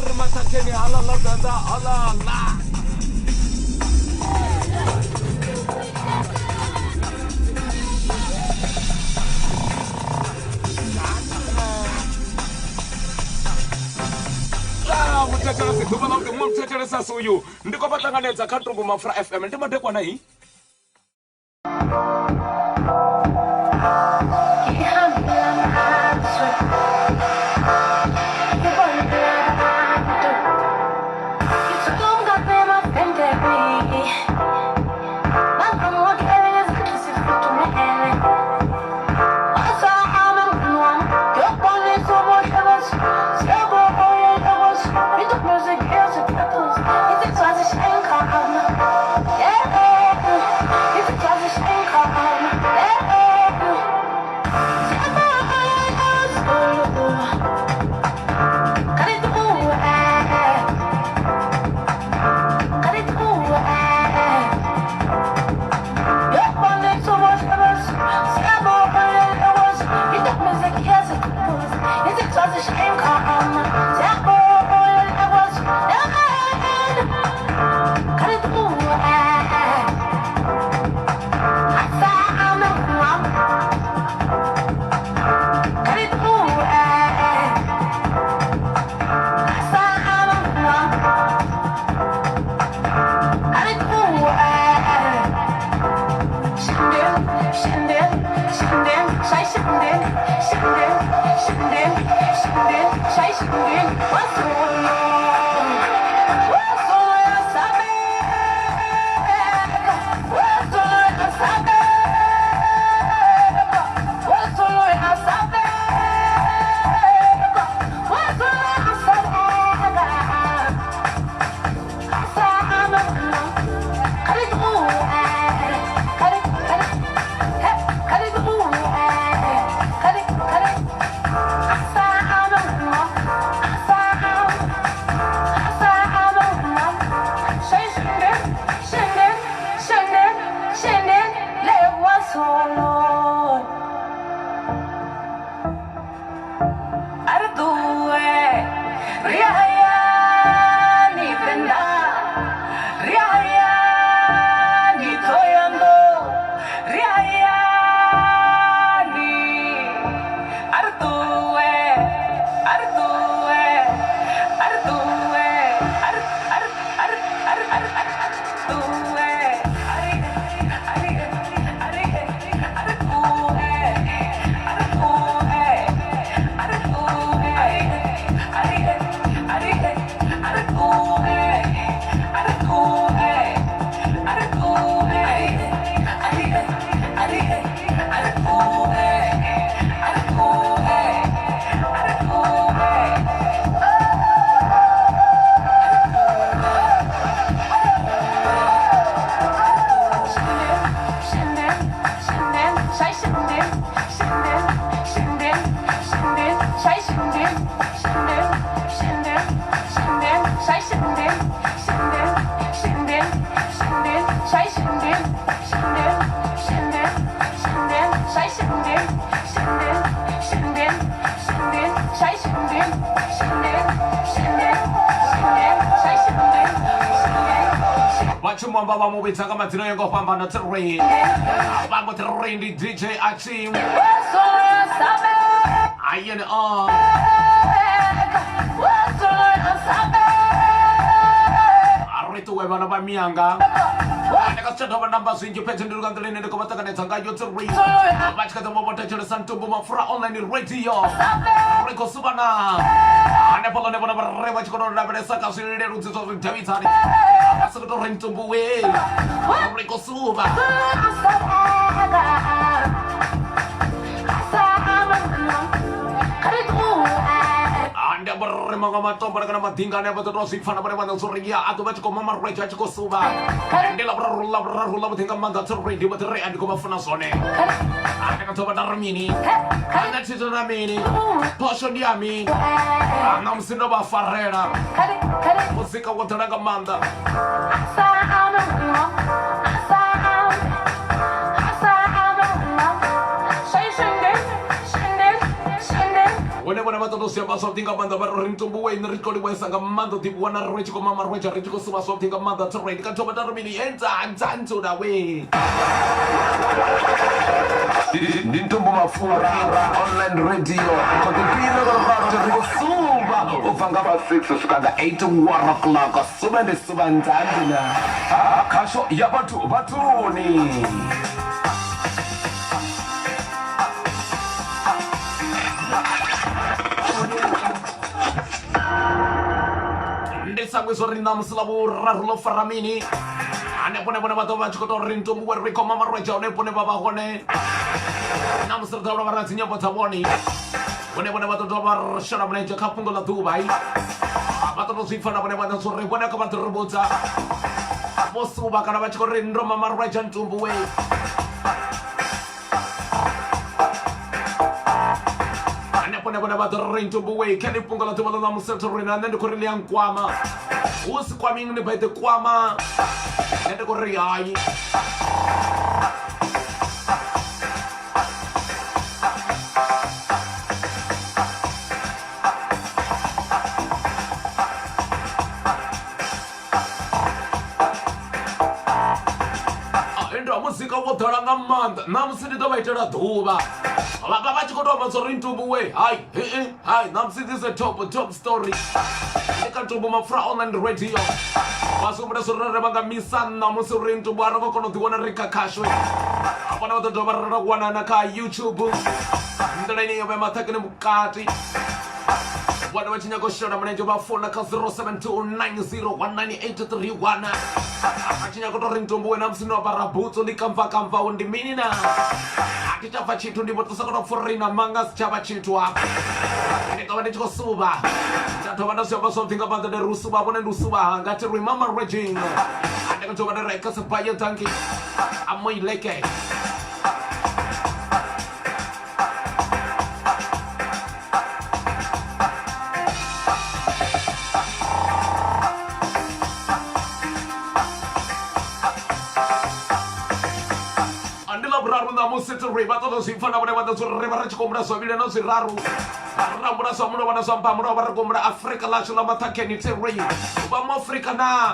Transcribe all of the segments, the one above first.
Ri maṱhakheni haḽa ḽa Venḓa haḽa ḽa. Muthetshelesi ḓuvha ḽa vhuḓi muṅwe muthetshelesi asi uyu ndi khou vha ṱanganedza kha Ntungu Mapfura FM ndi madekwana i. Vha tshi muamba vha mu vhidza nga madzina o nga u fhambana three vha mbo ḓi ndi DJ Achim ayene a ri ṱuwe vhana vha miyanga ndi nga si tsha dovha namba zwinzhi fhedzi ndi luga nḓila ine ndi khou vha ṱanganedza ngayo three vha tshi kha ḓi vha vho thetshelesa Ntumbu Mapfura online radio ri khou suvha na hanefha ḽone vhona vha re vha tshi khou tou lavhelesa kha zwileludzi zwa zwidavhidzani vha sokou tou ri Ntumbu we ri khou suvha. Ndi amba uri maṅwe matombo kana maḓinga ane vha ḓo tou zwi pfa na vhone vhaṋe zwo ri ya a ḓo vha tshi khou mama rwetsho a tshi khou suvha ndi ḽa vhuraru ḽa vhuraru ḽa vhuḓi nga maanḓa thi ri ndi vho ḓi ri a ndi khou vha funa zwone a ndi nga ḓo vha nda ri mini a nda thi na mini phosho ndi ya mini a ṋamusi ndo vha farela muzika wo ḓala nga maanḓa. Hune vhone vha ṱoḓa u zwi amba zwavhuḓi nga maanḓa, vha ri ntumbu we ri tshi khou livhuwesa nga maanḓa u ḓivhiwa na ri tshi khou mama rweja ri tshi khou suvha zwavhuḓi nga maanḓa thi ndi ka thoma nda ri mini endzanzanzula we. Ndi Ntumbu Mapfura online radio khou ḓiphina nga ralo ri khou suvha u bva nga vha 6 u swika nga 8 1 o'clock suvha ndi suvha nzanzula khasho ya vhathu vhathuni. Ndi sangwe zwo ri ṋamusi ḽa vhuraru ḽo fara mini hanefho ne vhone vha ḓo vha tshi khou tou ri ntumbu we ri khoma marwedzha hone vhone vha vha hone ṋamusi ri ḓo vha na dzinyambo dza vhone hone vhone vha ḓo dovha vha shela mulenzhe kha fhungo ḽa ḓuvha vha ḓo tou zwi pfa na vhone vhaṋe zwo ri vhone kha vha ḓo ri vhudza vho suvha kana vha tshi khou ri ndo mama marwedzha ntumbu we. Hanefho ne vhone vha ḓo ri ntumbu we kha ḽi fhungo ḽa ḓuvha ḽa ṋamusi ri ri na nṋe ndi khou ri ḽi a nkwama hu si kwaming ni bai ḓi kwama nṋe ndi khou ri hai. Ndo muzika wo ḓala nga maanḓa ṋamusi ndi ḓo vha itela ḓuvha vha vha vha tshi khou tou amba zwo ri ntumbu we hai hee hai ṋamusi this is a top top story ndi kha Ntumbu Mapfura online radio vha zwi humbula zwo ri vha nga misa ṋamusi uri ntumbu a ro ngo kona u ḓiwana ri kha khashwe vhona vha ḓo dovha ra wanana kha YouTube nḓila ine yo vha maṱhakeni vhukati. Vhone vha tshi nyaga u shela mulenzhe vha founa kha 0729019831 vha tshi nyaga u tou ri ntumbu wena musi no ambara butsu ḽi kamva kamvaho ndi mini na a thi tsha pfa tshithu ndi vho to sokou tou pfa uri na manga si tshavha tshithu hafha ndi ḓo vha ndi tshi khou suvha nda dovha nda zwi amba zwavhuḓi nga maanḓa ndi ri u suvha vhone ndi u suvha hanga thi ri mama raging a ndi khou dovha ndi ri kha sebaya danki amoileke. Ndi ḽa vhuraru ṋamusi ri vha ṱoḓa zwi pfa na vhone vha ḓo ri vha ri tshi khou humbula zwavhili na zwiraru ra humbula zwa mulovha na zwa mphamulovha ri khou humbula Afrika ḽashu ḽa maṱhakheni thi ri vha muafrika na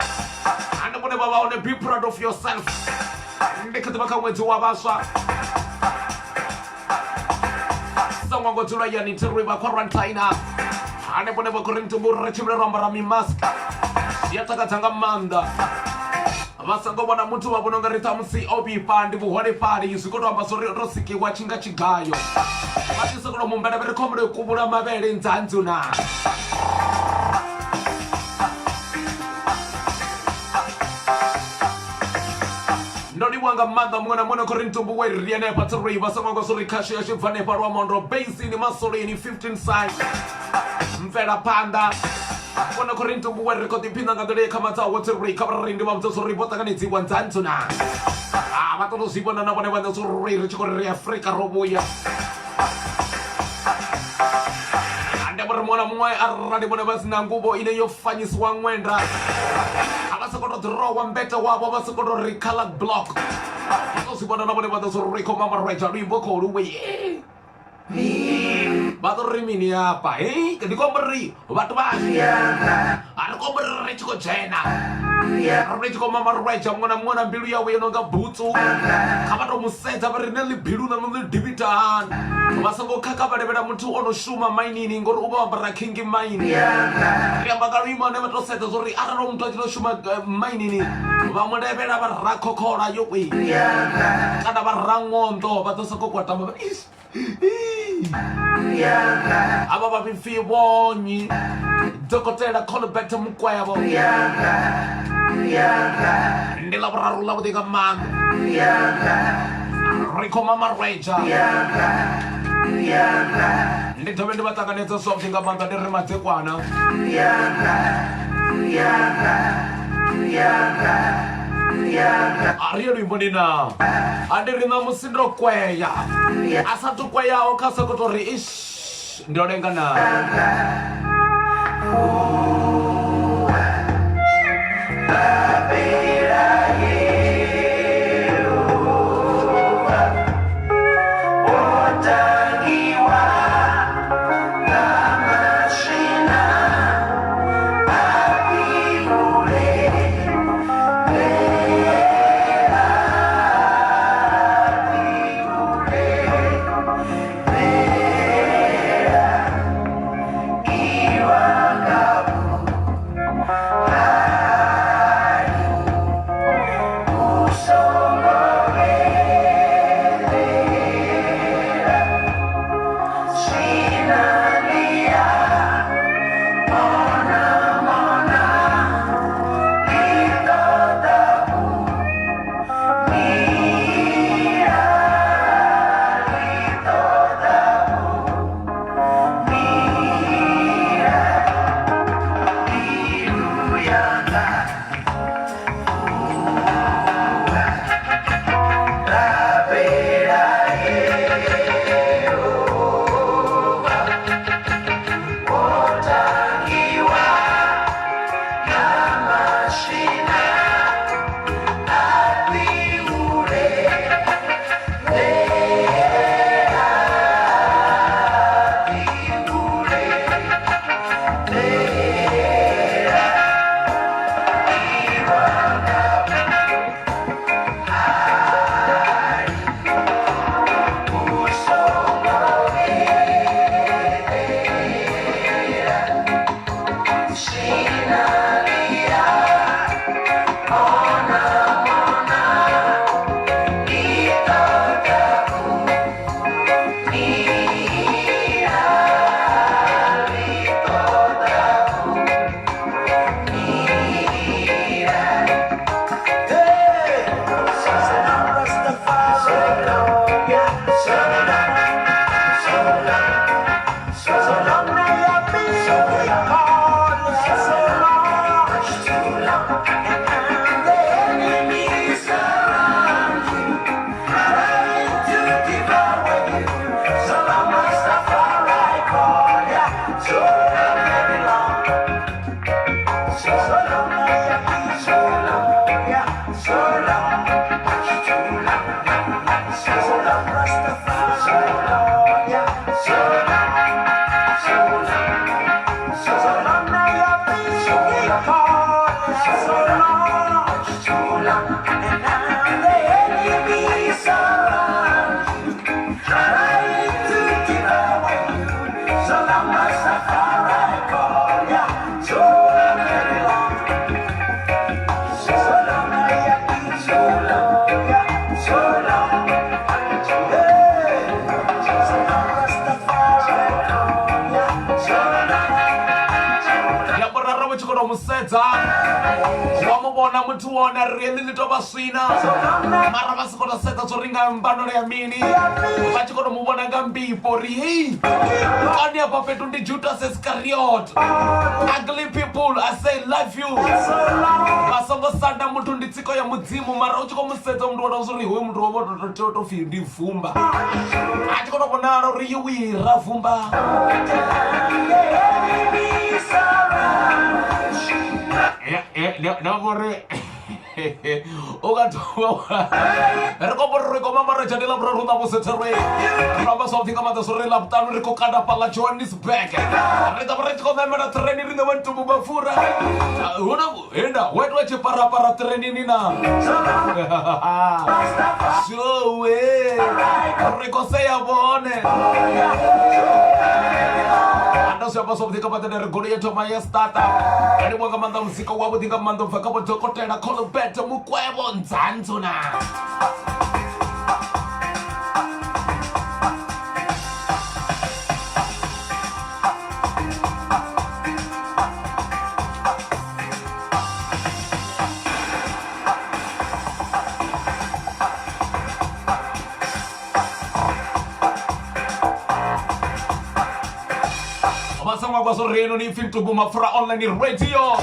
ane vhone vha vha hone be proud of yourself. Ndi kha ḓi vha kha ṅwedzi wa vhaswa songo ngo dzula yani thi ri vha quarantine hanefho ne vha khou ri ntumbu ri tshimbile ro ambara mimask zwi a takadza nga maanḓa vha songo vhona muthu vha vhona unga ri ṱhamusi o vhifha ndi vhuholefhali zwi khou tou amba zwori o tou sikiwa tshi nga tshigayo vha tshi sokou tou mumbela vha ri khombelo kuvhula mavhele nzanzu na. Ndo livhuwa nga maanḓa muṅwe na muṅwe khou ri ntumbu we ri hanefha tsirui vha songo ngo ri khashu yashu bva hanefha lwa mondo basini masoleni 15 side mvelaphanḓa vhona khou ri ntumbu we ri khou ḓiphina nga nḓila ye kha matsaho tsirui kha vha ri ndi vha vhudza uri vho ṱanganedziwa nzanzu na a vha ṱoḓa u zwi vhona na vhone vhaṋe uri ri tshi khou ri Afrika ro vhuya ande vhori muṅwe na muṅwe arali vhone vha si na nguvho ine yo fanyisiwa ṅwenda a vha sokou tou ḓirowa mbete wavho vha sokou tou ri color block vha tou zwi vhona na vhone vha ḓo zwo ri khou mamarwedzha luimbo khou luwe vha ḓo ri mini hafha hei ndi khou amba uri vhathu vhashu a ri khou amba uri ri tshi khou dzhena ri tshi khou mamarwedzha muṅwe na muṅwe na mbilu yawe yo no nga butsu kha vha tou mu sedza vha ri ne ḽi bilu ḽaṋu ḽi divhita hani vha songo khakha vha levhela muthu o no shuma mainini ngori u vha o ambara khingi maini ri amba nga luimo ane vha tou sedza zwori arali muthu a tshi to shuma mainini vha mu levhela vha rakhokhola yo kwi kana vha raṅondo vha ḓo sokou kwatama vha ish Havha vha vhipfi vhonyi Dokotela Colbert Mukwevho ndi ḽa vhuraru ḽa vhuḓi nga maanḓa ri khou mamarwedzha ndi dovhe ndi vha ṱanganedza zwavhuḓi nga maanḓa ndi ri madekwana. A ri ye luimboni na a ndi ri ṋamusi ndo kwea a sa tu kweyaho kha sokou tou ri ish ndo lenga na. mu sedza wa mu vhona muthu wone a ri heḽi ḽi tou vha swina mara vha si khou tou sedza zwo ri nga mbandolo ya mini vha tshi khou tou mu vhona nga mbifho uri hei kani afha fhethu ndi Judas Iscariot. Ugly people, I say love you. Vha songo sanda muthu ndi tsiko ya mudzimu mara u tshi khou mu sedza muthu wa tou uri hoyu muthu wo vha tou tou pfi ndi vumba a tshi khou tou vhonala uri iwi ra vumba. Ndo vhori u nga thoma ri khou ri khou mama ri tsha ndi ḽavhuraru ṋamusi thiri ri amba zwavhuḓi nga maanḓa zwo ri ḽavhuṱanu ri khou kanda fhaḽa Johannesburg ri ḓo vha ri tshi khou ṋamela ṱireni riṋe vha ntumbu mapfura hu na henda hu itiwa tshiparapara ṱirenini na showe ri khou sea vhone ndo zwi amba zwavhuḓi nga maanḓa ri goloi ya thoma ya starta livhuwa nga maanḓa muzika wavhuḓi nga maanḓa ubva kha vho dokotela Colbert Mukwevho Nzanzuna. Vha songo kwa zwo renu ni pfi Ntumbu Mapfura online radio.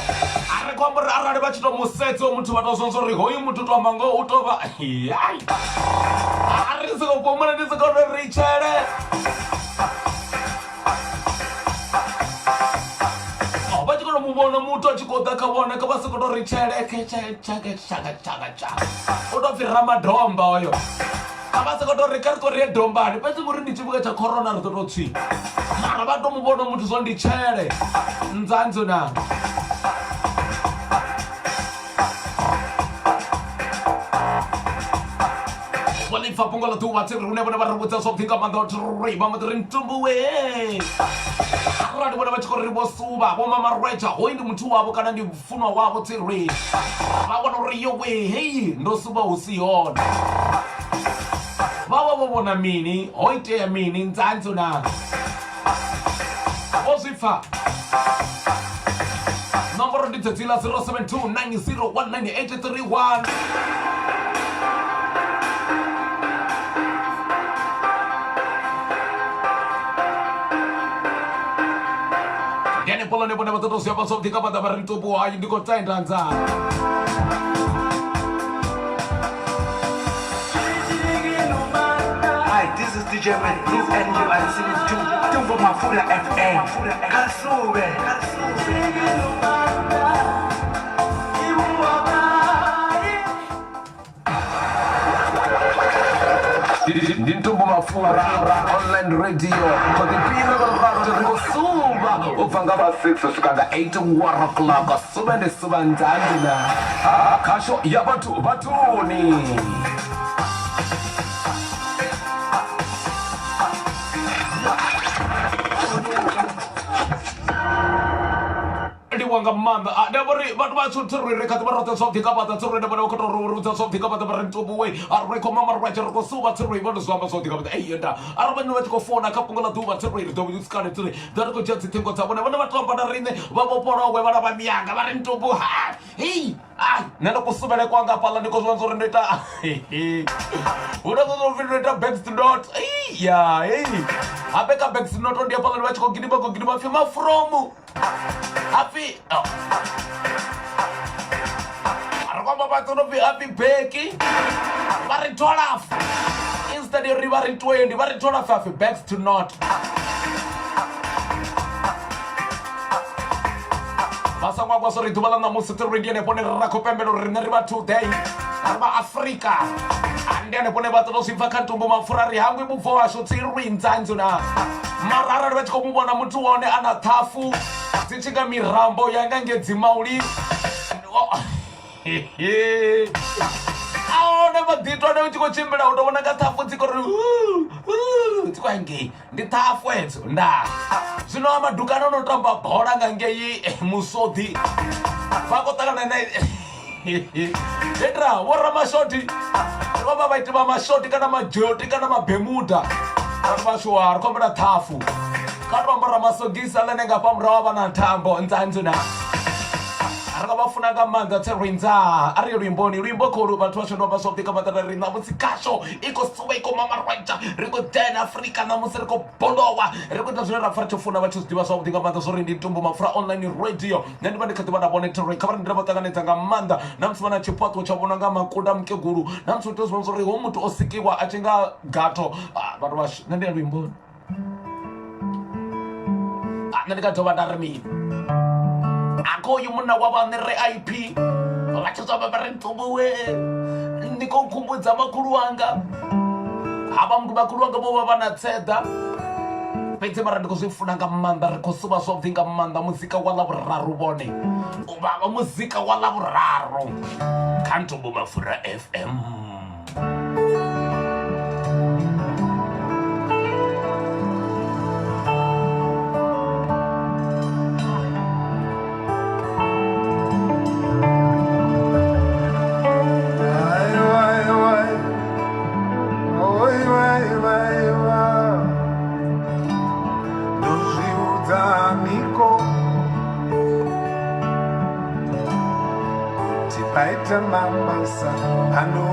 A ri khou amba uri arali vha tshi to musedza hoyu muthu vha to zwa uri hoyu muthu to amba ngoho u to vha Ai. A ri soko fhumula ndi soko ri ri tshele. Oh, vha tshi khou to mu vhona muthu a tshi khou ḓa kha vhone kha vha soko to ri tshele khe tshe tshaka tshaka tshaka tshaka. U to pfi Ramadomba hoyo. A vha sokou tou ri kha ri ṱwe ri ye dombani fhedzi ngori ndi tshifhinga tsha corona ri ḓo tou tswi mara vha tou mu vhona muthu zwo ndi tshele nzanzo na vho ḽi pfa fhungo ḽa ḓuvha thiri hune vhone vha ri vhudza zwavhuḓi nga maanḓa uri vha mbo ḓi ri ntumbuwe arali vhone vha tshi khou ri vho suvha vho mamarwetsha hoyu ndi muthu wavho kana ndi funwa wavho tsirwi vha vhona uri yowe heyi ndo suvha hu si hone vha vha vho vhona mini ho itea mini nzanzo na vho zwi pfa nomboro ndi dzedziḽa 072 90 19831. Ndi hanefho ḽone vhone vha ḓo tou zwi amba zwavhuḓi nga maanḓa vha ri ntubu hayi ndi khou tenda nza. Hi, this is DJ Red Blue and you are listening to Tumbo Mafura FM. Kasube. Ndi Ntumbu Mafura online radio khou ḓiphina nga luraru ri khou suvha u bva nga vha 6 u swika nga 8 war o'clock suvha ndi suvha nzanzi na khasho ya vhathu vhathuni. Livhuwa nga maanḓa. Ah, ndi amba uri vhathu vha tshi ri ri kha ḓi vha roṱhe zwavhuḓi nga maanḓa tsirui ndi vhone vha khou tou ri vhudza zwavhuḓi nga maanḓa vha ri ntubuwe a ri khou mama ri ri khou suvha tsirui vha to zwi amba zwavhuḓi nga maanḓa ei nda arali vhane vha tshi khou founa kha fhungo ḽa ḓuvha tsirui ri ḓo vhudzikane tsirui ḓo ri khou dzhia dziṱhingo dza vhone vhone vha to amba na riṋe vha vhofholowe vha vha miyanga vha ri ntubu ha hei ai nṋe ndo kusuvhele kwanga hafhaḽa ndi khou zwi vhona uri ndo ita hu na zwo pfi ndo ita back to not ya hei habe kha back to not ndi hafhaḽa vha tshi khou gidima khou gidima pfi mafromu hapfi oh. Ri khou amba vhathu no pfi happy beki vha ri 12 instead yo ri vha ri 20 vha ri 12 happy back to not vha songo hangwa zwo ri ḓuvha ḽa ṋamusi ri ndi henefho ne ra khou pembela uri riṋe ri vha today ri vha Afrika ndi henefho ne vha ṱoḓa zwi bva kha ntumbu mapfura ri hangwi vhubvo hashu tsirwi nzanzu na mara arali vha tshi khou mu vhona muthu wone a na ṱhafu dzi tshi nga mirambo ya nga ngedzi mauli ahone maḓitwa ane u tshi khou tshimbila u tou vhona nga ṱhafu dzi khou ri dzi khou hangei ndi ṱhafu edzo nda zwino a madukana no tamba bola nga ngei musodi vha khou ṱangana na itra vho ramashoti vha vha vhaiti vha mashoti kana majoti kana mabemuda vhathu vhashu wa ri khou humbela ṱhafu kha to ambara masogisi a ḽene nga fha murahu a vha na thambo nzanzu na. Ri vha funa nga maanḓa tserwinza a ri ye luimboni luimbo kholu vhathu vhashu ndo vha zwavhuḓi nga maanḓa ri ṋamusi khasho i khou suvha i khou mamarwaja ri khou dzhena Afrika ṋamusi ri khou bolowa ri khou ita zwine ra pfa ri tshi funa vha tshi zwi ḓivha zwavhuḓi nga maanḓa zwori ndi ntumbu mapfura online radio. Nṋe ndi vha ndi kha ḓi vha na vhone thero kha vha ri ndi vha ṱanganedza nga maanḓa na musi vha na tshifhaṱuwo tsha vhona nga makunda mukegulu na musi u tea u zwi vhona zwori hoyu muthu o sikiwa a tshi nga gato. Vhathu vhashu nṋe ndi ya luimboni. Nṋe ndi nga dovha nda ri mini a khoyu munna wa vhaṋe ri ip vha tshi zwa vha ri nṱubuwe ndi khou khumbudza makhulu wanga havha makhulu wanga vho vha vha na tseḓa fhedzi mara ndi khou zwi funa nga maanḓa ri khou suvha zwavhuḓi nga maanḓa muzika wa ḽavhuraru vhone u vhavha muzika wa ḽavhuraru kha ntumbu mafura fm. Paita mabasa pano.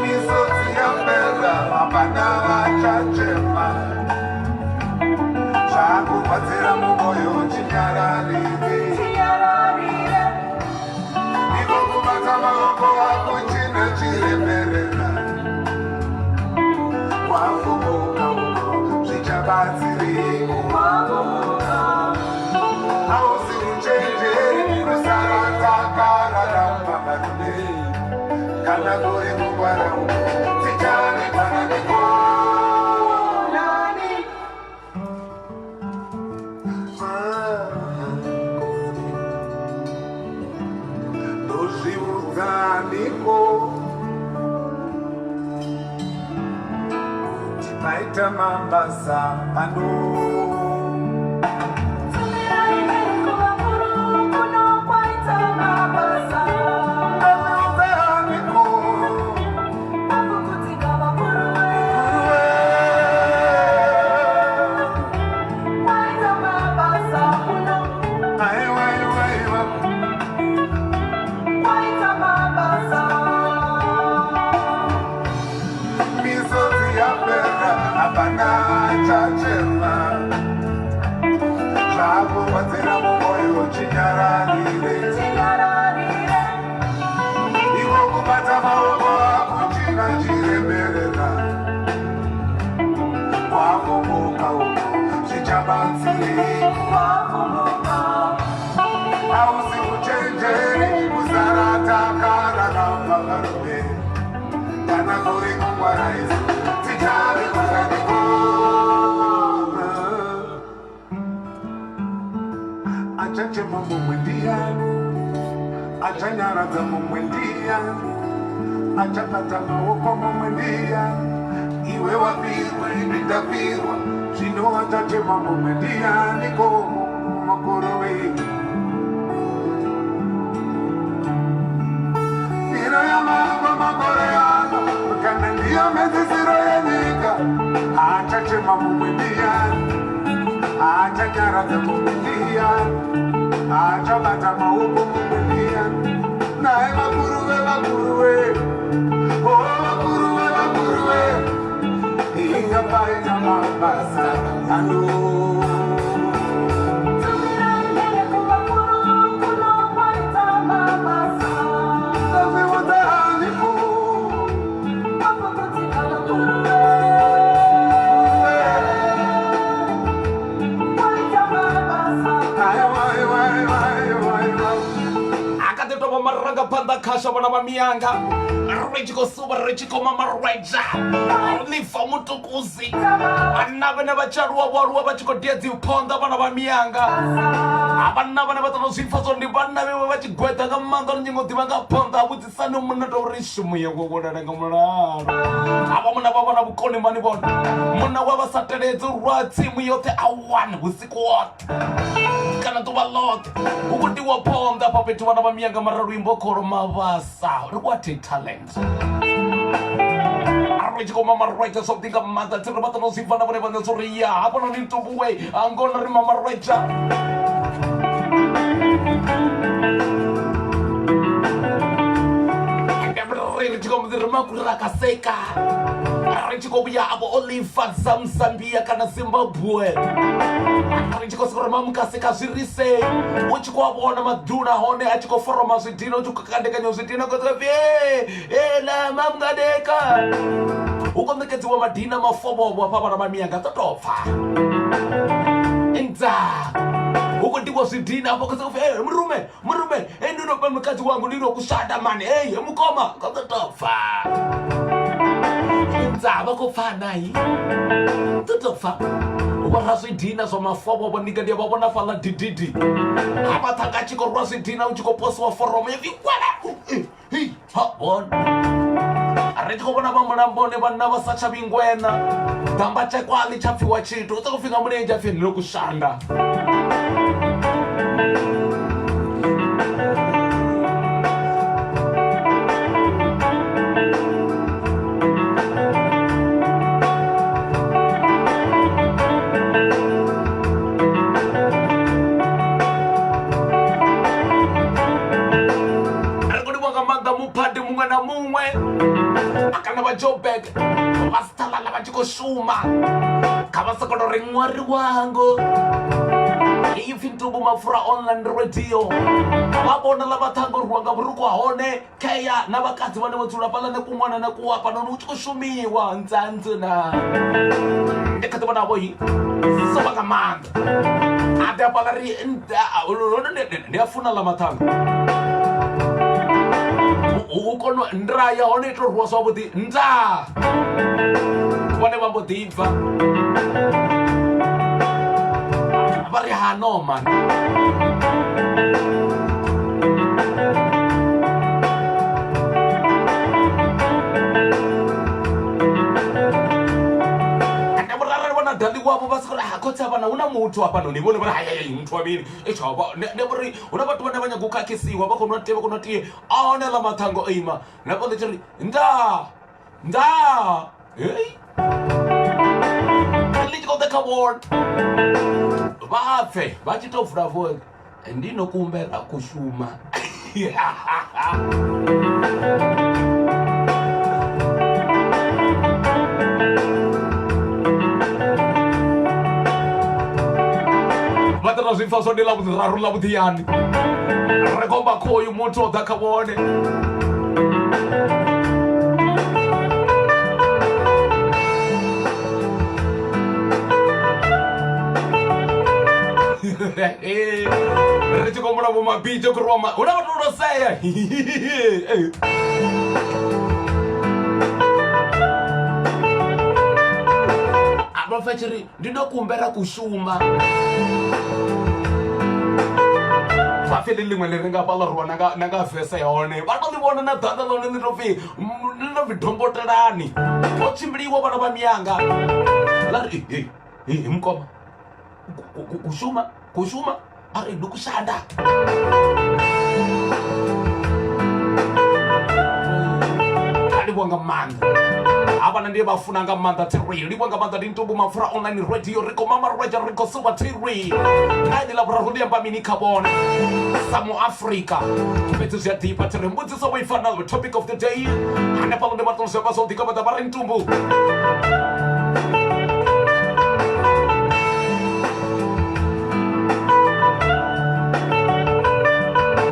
Misodzi yapera hapana vachachema zvakurwadzira mumwoyo chinyararire iko kubata maoko ako chine chiremerera wafumuka uko zvichabatsireiko hausi uchenjeri kusara takararama varume kana kuri kungwara uko tichavanekwananiko. Ndozviudzaniko kuti paita mabasa pano. Ndozviudzaniko aiwa aiwa aiwa. Misodzi yapera hapana chachema zvakurwadzira mumwoyo chinyararire iko kubata maoko akuchina chiremerera wafumuka uko zvichabatsireiko hausi uchenjeri kusara takararama varume kana kuri kungwara isu tichavikwananiko. Achachema mumwe ndiyani achanyaradza mumwe ndiyani achabata maoko mumwe ndiyani iwe wafirwa ini ndafirwa zvino achachema mumwe ndiyaniko mukuru wenyu Miro yamambo makore ano kana ndiyo mhedzisiro yenyika achachema mumwe ndiyani achanyaradza mumwe ndiyani achabata maoko mumwe ndiyani naye vakuru vevakuru ve o vakuru vevakuru ve inga paita mabasa ano. Ndozviudzaniko. Aiwa aiwa aiwa aiwa aiwa. Akati tovha marangaphanḓa khasha vhana vha miyanga ri tshi khou suvha ri tshi khou mamarweja lifa mutukuzi na vhane vha tshi aluwa vho aluwa vha tshi khou dia dziphonḓa vhana vha miyanga. A vhanna vhane vha ṱoḓa u zwi pfa zwo ndi vhanna vhe vha tshi gweta nga maanḓa ri nyingo ḓivha nga phanḓa ha vhudzisani munna to uri shumu ya gwegwelele nga mulalo. Havha munna vha vha na vhukoni mani vhone. Munna wa vha sa teledzi u rwa tsimu yoṱhe a one vhusiku hoṱhe kana ḓuvha ḽoṱhe. Hu khou tiwa phonḓa hafha fhethu vhana vha miyanga mara luimbo kholo mavhasa. Ri what a talent. Ri tshi khou mama rweta zwavhuḓi nga maanḓa tsiri vha ṱoḓa u zwi pfa na vhone vhaṋe zwo ri ya hafhanoni ntumbuwe angona ri mama rweta. Ri tshi khou ri makura kaseka ri tshi khou vhuya avho olifa Zambia kana Zimbabwe ri tshi khou sokou ri mamukaseka zwi ri sei u tshi khou a vhona maduna hone a tshi khou foroma zwidina u tshi khou kandekanya zwidina khou pfi ela mamngadeka hu khou ṋekedziwa madina mafovhovho hafha vhana vha miyanga ḓo tou pfa ndza hu khou diwa zwidina hafha khou pfi e murume murume e ndi no mukadzi wangu ndi no kushanda mani ei mukoma khou ḓo tou pfa ndza vha khou pfa nai ḓo tou pfa vhora zwidina zwa mafovhovho ndinga ndi a vha vhona fhaḽa dididi hafha ṱhanga a tshi khou rwa zwidina u tshi khou posiwa foromo ya pfi kwala ha bona ri tshi khou vhona vha mulamboni vhanna vha sa tsha vhingwena ḓamba tshekwa ḽi tsha pfiwa tshithu u ṱo pfi nga mulenzhe apfi ndi kushanda. Ri khou livhuwa nga maanḓa muphadi muṅwe na muṅwe kana vha Joburg vha si ṱalala vha tshi khou shuma kha vha soko ri ṅwari wangu iyi pfi ntumbu mapfura online radio vha vhona ḽa vhaṱhanga rwiwa nga vhurukhu ha hone kheya na vhakadzi vhane vho dzula fhaḽa na kuṅwana na kuwa hafhanoni hu tshi khou shumiwa nzanzu na ndi kha ḓi vhona vho sovha nga maanḓa a ḓi hafhaḽa ri ndi a funa ḽa maṱhanga u kona nda ya hone i to rwiwa zwavhuḓi nda vhone vha mbo ḓi bva vha ri ha no man ende vhori arali vhona dali wavho vha soko ri ha khotsi avhana hu na muthu hafhanoni vhone vha ri hayayai muthu wa mini itsho ndi vhori hu na vhathu vhane vha nyaga u khakhisiwa vha khou nwa tie vha khou nwa tie a hone ḽa mathango o ima na vho ḽi tshi ri ndaa ndaa hei ḽi tshi khou ḓa kha vhone vha pfe vha tshi tou vula vho ndi no kumbela kushuma. Vha ḓo zwi pfa zwo ndi ḽa vhuraru ḽa vhuḓiyani ri khomba khoyu muthu o ḓa kha vhone. Ri tshi khou humbula vho mabitsho khou rwa hu na vhathu vho no sea. A vha pfa tshi ri ndi ndo kumbela kushuma vha pfi ḽi ḽiṅwe ḽi re nga fhaḽa rwa na nga vese ya hone vha to ḽi vhona na ḓanda ḽone ḽi to pfi ḽi to pfi dombotelani ho tshimbiliwa vhana vha miyanga ḽa ri he mukoma kushuma kushuma a ri ndi kushanda. Livhuwa nga maanḓa havhana ndi vha funa nga maanḓa thiri livhuwa nga maanḓa ndi ntumbu mapfura online radio ri khou mama rweja ri khou suba thiri na ḽi ḽa vhuraru ndi amba mini kha vhone sa mu Afrika fhedzi zwi a ḓifha thiri mbudziso vho i fana topic of the day hanefhaḽa ndi vha ṱo zwi amba zwavhuḓi kha vhaḓa vha ri ntumbu.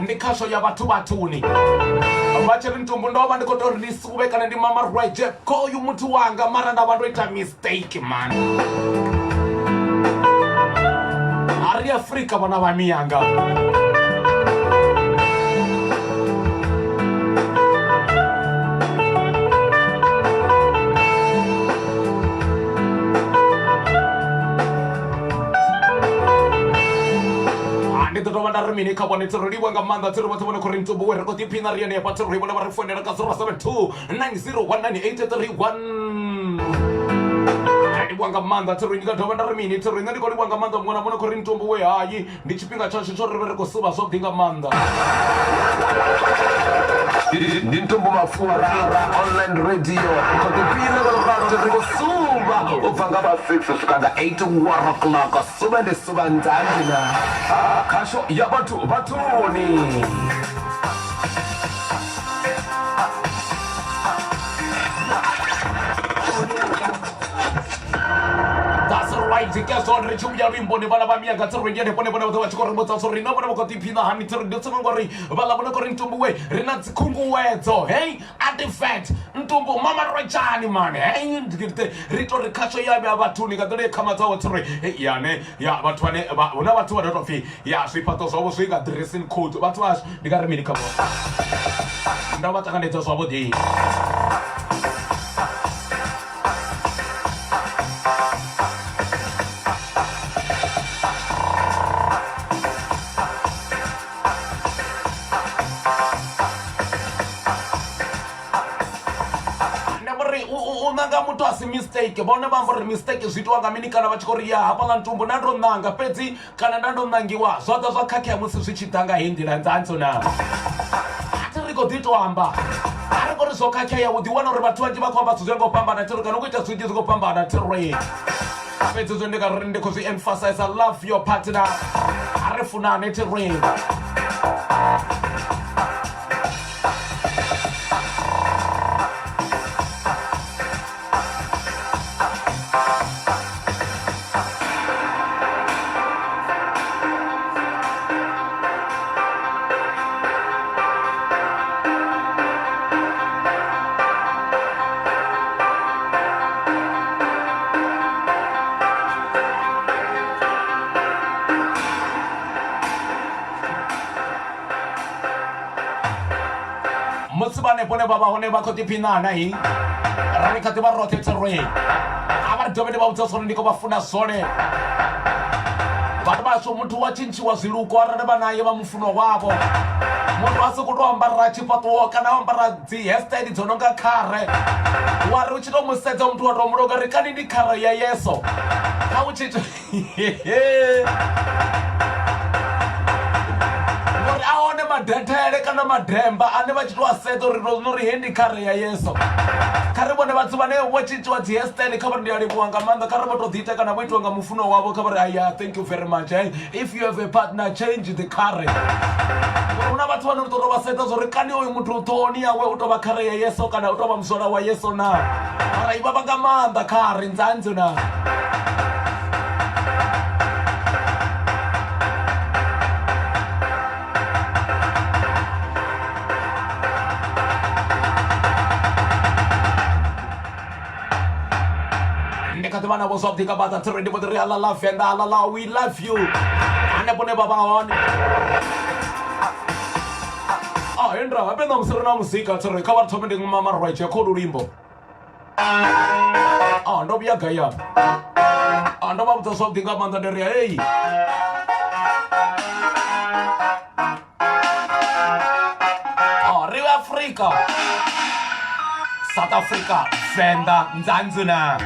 Ndi khasho ya vhathu vhathuni vha tshi ri ntumbu ndo vha ndi khou tou ri ndi suvhe kana ndi mama rweje khoyu muthu wanga mara nda vha ndo ita mistake man. A ri Afrika vhana vha miyanga. Ndi ḓo dovha nda ri mini kha vhone? Thi ri livhuwa nga maanḓa, thi ri vhoṱhe vhone khou ri ntumbuwe ri khou ḓiphina ri henefha. Thi ri vhone vha ri founela kha 072 9019831. Livhuwa nga maanḓa. Thi ri ndi nga dovha nda ri mini? Thi ri nṋe ndi khou livhuwa nga maanḓa muṅwe na muṅwe khou ri ntumbuwe. Hayi, ndi tshifhinga tshashu tsho ri vhe ri khou suvha zwavhuḓi nga maanḓa. Ndi Ntumbu Mapfura online radio ri khou ḓiphina nga lurato, ri khou suvha u bva nga vha 6 u swika nga 8 1 o'clock. Suvha ndi suvha nzanzi na khasho ya vhathu vhathuni. That's right, ke zwone ri tshi vhuya luimboni vhana vha miyaga tsi ri ndi vhone vhone vhoṱhe vha tshi khou ri vhudza zwo ri na vhone vha khou ḓiphina hani. Tsi ri ndi tsini ngori vhaḽa vhone khou ri ntumbuwe ri na dzikhunguwedzo hei artifact ntumbu mama rwetshani mani hei ri to ri khasho ya vhea vhathuni nga nḓila ye khama dzawo tsi ri yane ya vhathu vhane hu na vhathu vha no tou pfhi ya zwifhaṱo zwavho zwi nga dressing code vhathu vhashu ndi nga ri mini khavho ndo vha ṱanganedza zwavhuḓi. Ndi amba uri u ṋanga muthu a si mistake, vhone vha amba uri mistake zwi itiwa nga mini kana vha tshi khou ri ya hafhaḽa ntumbu nda ndo ṋanga fhedzi kana nda ndo ṋangiwa zwa ḓa zwa khakhea musi zwi tshi ḓa nga heyi nḓila nzanzo na a thi ri khou ḓi to amba a ri khou ri zwo khakhea u ḓi wana uri vhathu vhanzhi vha khou amba zwithu zwi ngo fhambana thi ri kana u khou ita zwinzhi zwi khou fhambana thi ri fhedzi zwe ndi nga ri ndi khou zwi emphasize love your partner a ri funane thi ri. Musi vhanefho hune vha vha hone vha khou ḓiphiṋa na i ri kha ḓi vha roṱhe tserwei a vha ri dovhe ndi vha vhudza zwone ndi khou vha funa zwone vhathu vhashu muthu wa tshintshiwa zwiluko arali vha naye vha mufunwa wavho muthu a sokou tou ambara tshifhaṱuwo kana o ambara dzi hairstyle dzo no nga khare wa ri u tshi tou mu sedza muthu wa tou mulonga ri kani ndi khare ya yeso kha u tshi ngori a hone madethele kana mademba ane vha tshi to a sedza uri no ri he ndi khare ya yeso kha ri vhone vhathu vhane vho tshintshiwa dzi hairstyle kha vha ri ndi a livhuwa nga maanḓa kha ri vho to ḓi ita kana vho itiwa nga mufuno wavho kha vha ri aya thank you very much eh? If you have a partner change the khare ngori hu na vhathu vhane ri ḓo to vha sedza zwo ri kani oyu muthu ṱhohoni yawe u tou vha khare ya yeso kana u tou vha muswala wa yeso na mara i vhavha nga maanḓa khare nzanzo na. Ndi kha ḓi vha navho zwavhuḓi nga maanḓa tsiri ndi vho ḓi ri aḽa ḽa venḓa aḽa ḽa we love you hanefho ne vha vha hone. Ah, hendra habe ṋamusi ri na muzika tsiri kha vha thome ndi mama rwetshe kholu luimbo. Ah, ndo vhuya gai afha? Ah, ndo vha vhudza zwavhuḓi nga maanḓa ndi ri hei. Ah, ri Afrika. South Africa, Venda, Nzanzuna.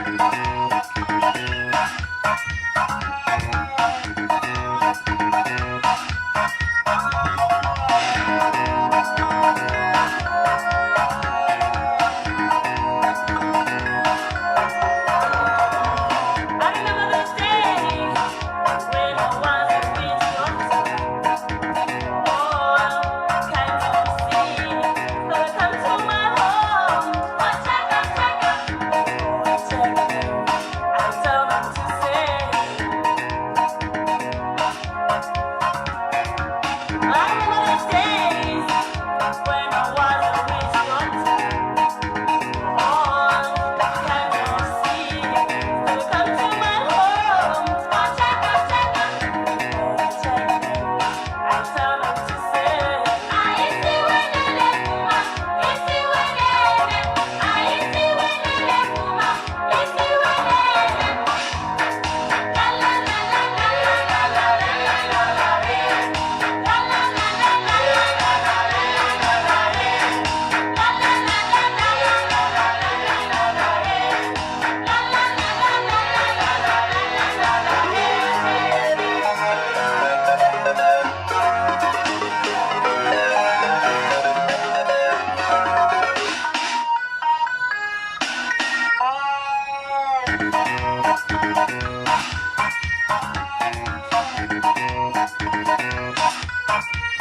I remember those days when I was with your Oh, can't you see? Welcome to my home. Oh, chaka, chaka. Oh, chaka.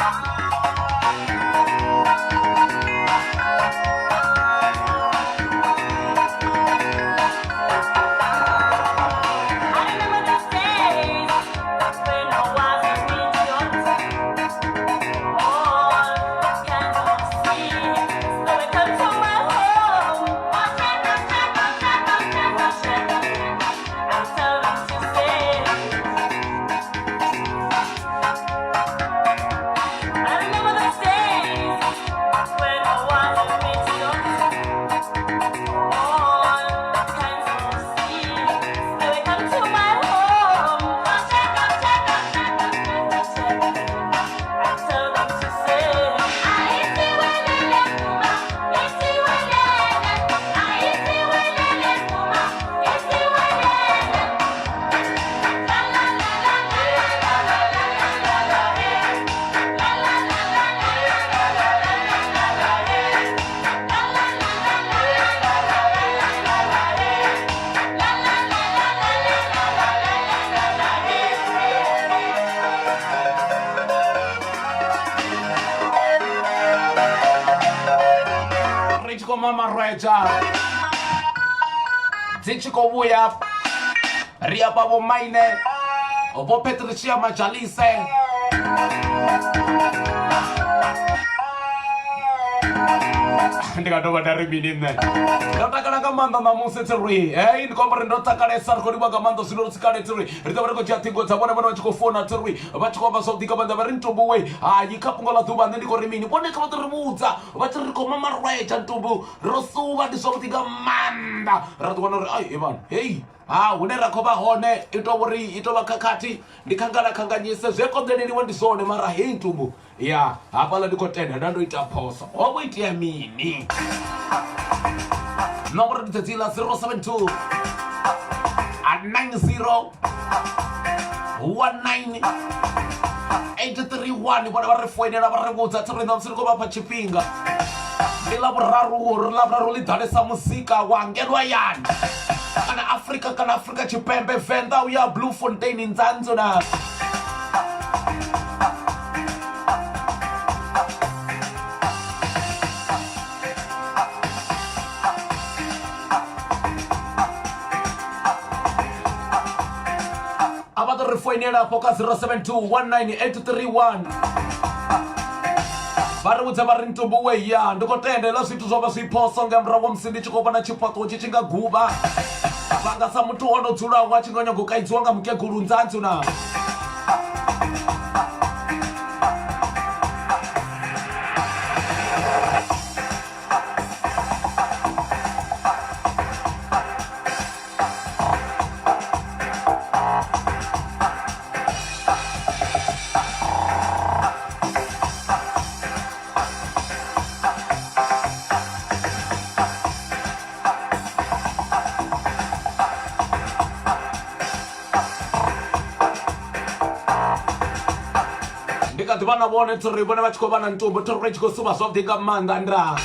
I remember those days when I was an idiot. All kind of sins. They would come to my home. I tell them to say. I remember those days when I was an idiot. All kinds of sins. They would come to my home. I tell them to say. Ri tshi khou mamarwedza dzi tshi khou vhuya ri afha vho maine vho Patricia Majalise. Ndi nga dovha nda ri mini? Nṋe ndo takala nga maanḓa ṋamusi tsiri hei, ndi khou amba uri ndo takalesa. Ri khou livha nga maanḓa zwino ri tsikale tsiri ri ḓovha ri khou dzhia ṱhingo dza vhone, vhone vha tshi khou founa tsiri vha tshi khou amba zwavhuḓi nga maanḓa. Vha ri ntumbuwe hayi kha fhungo ḽa ḓuvha, nṋe ndi khou ri mini? Vhone kha vha ḓo ri vhudza vha tshi ri khou mamarweja ntumbu ro suvha, ndi zwavhuḓi nga maanḓa. Ra ḓi wana uri ai vhana hei ha hune ra khou vha hone i tou uri i tou vha khakhathi, ndi khangala khanganyise zwi a konḓeleliwa, ndi zwone. Mara hei ntumbu ya hafhaḽa ndi khou tenda nda ndo ita phoso, ho vho itea mini? Nomboro ndi dzedziḽa 072 a 90 19 831. Vhone vha ri foinela vha ri vhudza thi ri ṋamusi ri khou vha fha tshifhinga, ndi ḽavhuraru, uri ḽavhuraru ḽi ḓalesa muzika wa ngeno hayani kana Afrika kana Afrika Tshipembe, Venḓa uya Bloemfontein nzanzo na a vha ḓo ri foinela afho kha 072 19831 vha ri vhudza vha ri ntumbu we ya ndi khou tenda hezwiḽa zwithu zwo vha zwi phoso nga murahu wa musi ndi tshi khou vhona tshifhaṱuwo tshi tshi nga guvha vha nga sa muthu o no dzulaho a tshi nga nyago u kaidziwa nga mukegulu nzanzu na. Ndi kha ḓi vha na vhone tsiri vhone vha tshi khou vha na ntumbu thori ri tshi khou suvha zwavhuḓi nga maanḓa ndaa.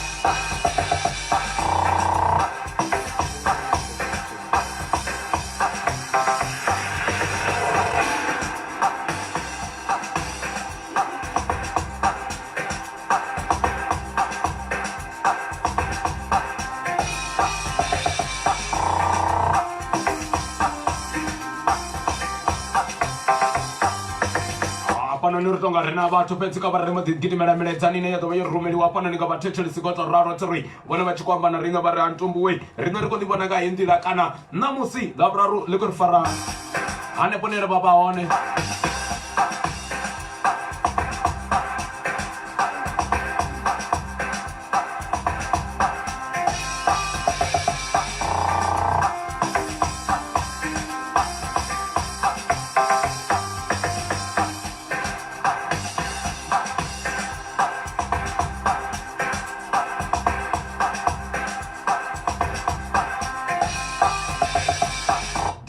Hafhanoni ri tonga ri na vhathu fhedzi kha vha ri mbo ḓi gidimela milaedzani ine ya ḓo vha yo rumeliwa hafhanoni nga vhathetshelesi ngo to ralo tsiri vhone vha tshi khou amba na riṋe vha ri antumbuwe riṋe ri khou ḓi vhona nga heyi nḓila kana ṋamusi ḽavhuraru ḽi khou ri fara hanefho nele vha vha hone.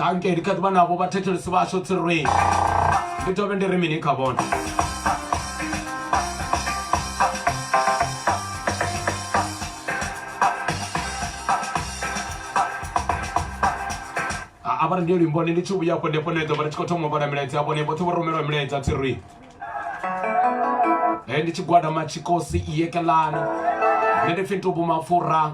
Danke, ndi kha ḓi vha navho vhathetshelesi vhashu tsirweni, ndi dovhe ndi ri mini kha vhone? A vha ri ndi luimboni, ndi tshi vhuya afho ndi hafho ḓo vha ri tshi khou thoma u vhala milaedza ya vhone vhoṱhe vho rumelwa milaedza tsirwi. Ndi tshigwada Matshikosi Yekelani. Nṋe ndi pfi Ntubu Mapfura.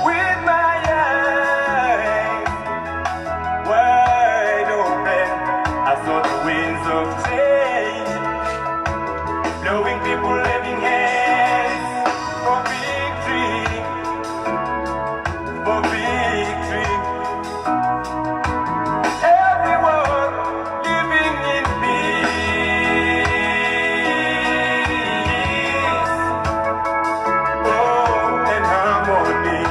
With my eyes wide open, I saw the winds of change blowing people waving hands for victory, for victory. Everyone living in peace, oh, and harmony.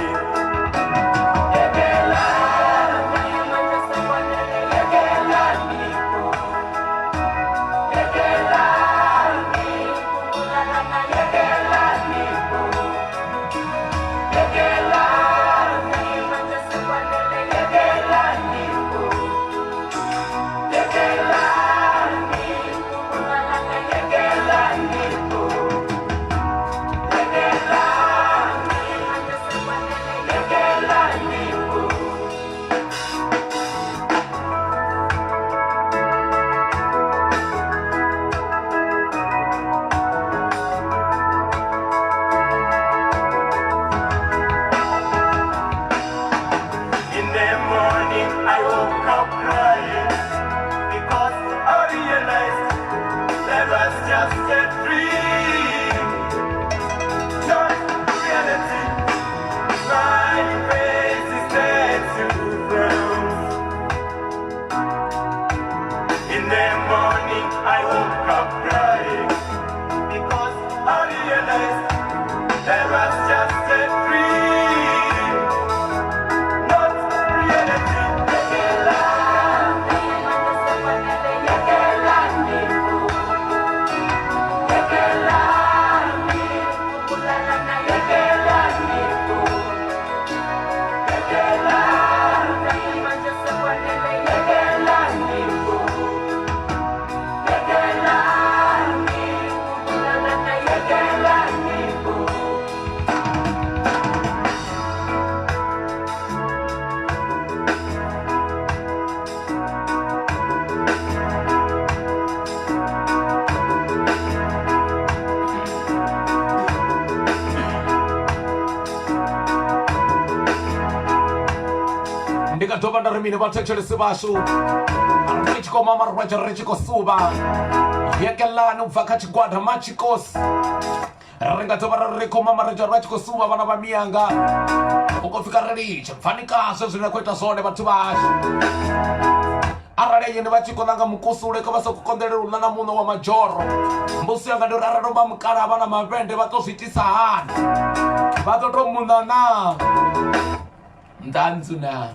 In the morning I woke up crying because I realized there was just a dream, not reality. My face is dead to frowns. In the morning I woke up crying because I realized there was just a dream, not reality. Ndi nga dovha nda ri mini vhathetshelesi vhashu, ri tshi khou mama rwatsha ri tshi khou suvha Yekelani u bva kha tshigwada Matshikosi. Ri nga dovha ra ri khou mama rwatsha ra tshi khou suvha vhana vha miyanga u khou fika ri litshe pfani kaswe zwine na khou ita zwone vhathu vhashu. Arali yene vha tshi khou ṋanga mukusule kha vha sa khou konḓelela u ḽa na muṋo wa madzhoro. Mbudziso yanga ndi uri arali vha mukala vha na mavhende vha ḓo zwi itisa hani? Vha ḓo tou muṋa naa? Ndanzu naa?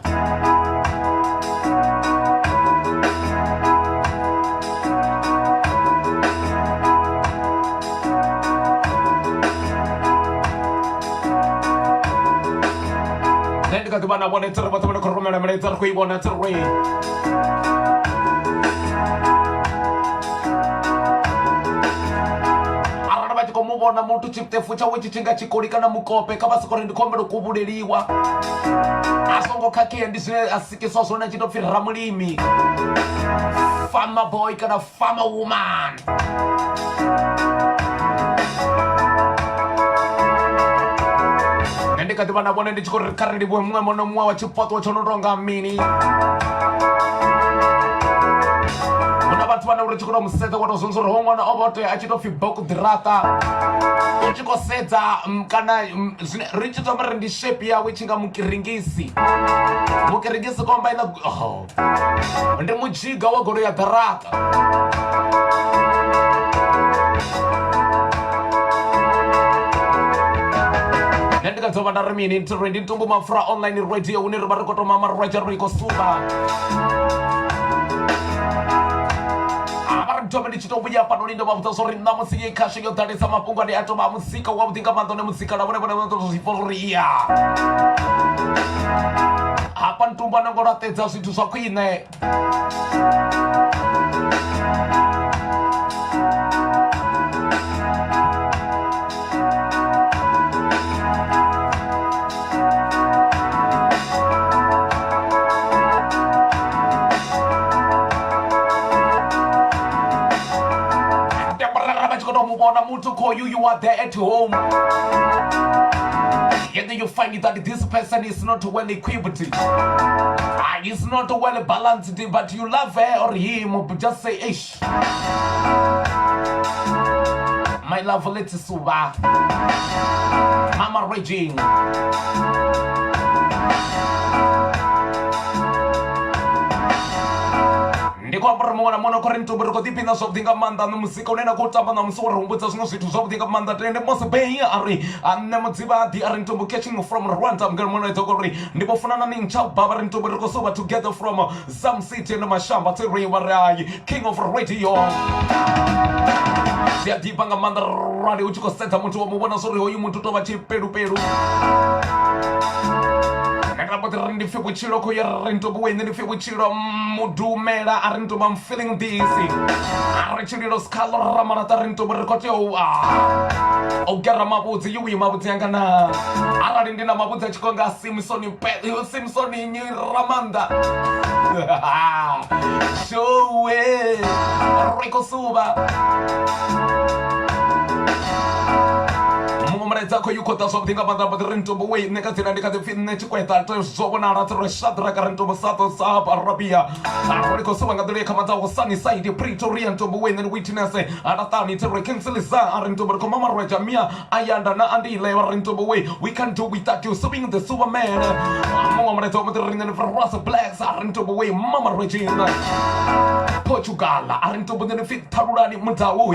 Nṋe ndi kha ḓi vha na vhone tsiri vhoṱhe vha no khou rumela milaedza ri khou i vhona tsiri. Arali vha tshi khou mu vhona muthu tshiṱefu tshawe tshi tshi nga tshikoli kana mukope, kha vha soko ri ndi khou humbela u kuvhuleliwa, a songo khakhea. Ndi zwine a sikiswa zwone a tshi tou pfhi ramulimi, farmer boy kana farmer woman. Nṋe ndi kha ḓi vha na vhone ndi tshi khou ri kha ri livhuwe muṅwe na muṅwe wa tshifhaṱuwo tsho no tonga mini. Hu na vhathu vhane uri tshi khou tou musedza wa tou zwonza uri ho ṅwana o vha o tea a tshi tou pfhi bokuḓirata, u tshi khou sedza kana zwine ri tshi to amba ri ndi shape yawe i tshi nga mukiringisi. Mukiringisi komba ina oh. Ndi mudzhiga wa goloi ya ḓirata. Nṋe ndi nga dovha nda ri mini ri ndi Ntumbu Mapfura online radio hune ri vha ri khou tou mama rwatsha ri khou suvha. A vha ri thome ndi tshi to vhuya hafhanoni ndo vha vhudza zwo ri ṋamusi ye khasho yo ḓalesa mafhungo ane a tou vha muzika wavhuḓi nga maanḓa une muzika na vhone vhone vha ḓo zwi pfa uri ya hafha ntumba no ngo laṱedza zwithu zwa khwine. Vha tshi khou tou mu vhona muthu khoyu, you are there at home, yet you find that this person is not well equipped, he's not well balanced, but you love her or him. Just say, ish, my love, let's suba mama raging. Ndi khou amba uri muṅwe na muṅwe no khou ri ntumbu ri khou ḓiphina zwavhuḓi nga maanḓa no muzika une na khou tamba ṋamusi wo ri humbudza zwiṅwe zwithu zwavhuḓi nga maanḓa. Tende Mose Bay a ri nṋe mudzivhaḓi a ri ntumbu catching from Rwanda mugelo muṅwe ḓo uri ndi vho funana ni ntsha baba ri ntumbu ri khou suvha together from Zam City and Mashamba tsiri wa ri ai king of radio. Zwi a ḓifha nga maanḓa rali u tshi khou sedza muthu wa mu vhona zwo uri hoyu muthu tou vha tshipelupelu. Nda mbo ḓi ri ndi pfhi vhutshilo khou ya ri ntumbu wene ndi pfhi vhutshilo mudumela a ri ntumbu I'm feeling this a ri tshililo sikhalo ramalata ri ntumbu ri khou tea u u gera mavhudzi yuwi mavhudzi anga na arali ndi na mavhudzi a tshi khou nga Simsoni Simsoni nnyi ramaanḓa showe ri khou suvha muṅwe mulaedza khou yu khou ḓa zwavhuḓi nga maanḓa mboḓi ri ntumbu wei nṋe kha dzina ndi kha ḓi pfhi nṋe tshikweta to zwo vhonala tsi ri shadraka ri ntumbu sato sab arabia ri khou suvha nga nḓila ye kha madzaho sunny side Pretoria ntumbu wei nṋe ndi witness alaṱani tsi ri kingslisa a ri ntumbu ri khou mamarweja mia ayanda na andile vha ri ntumbu wei we can't do without you suving the superman. Muṅwe mulaedza wa mboḓi ri nṋe ndi pfhi Russ Blacks a ri ntumbu wei mamarwejina Portugal a ri ntumbu nṋe ndi pfhi Thalulani Mudau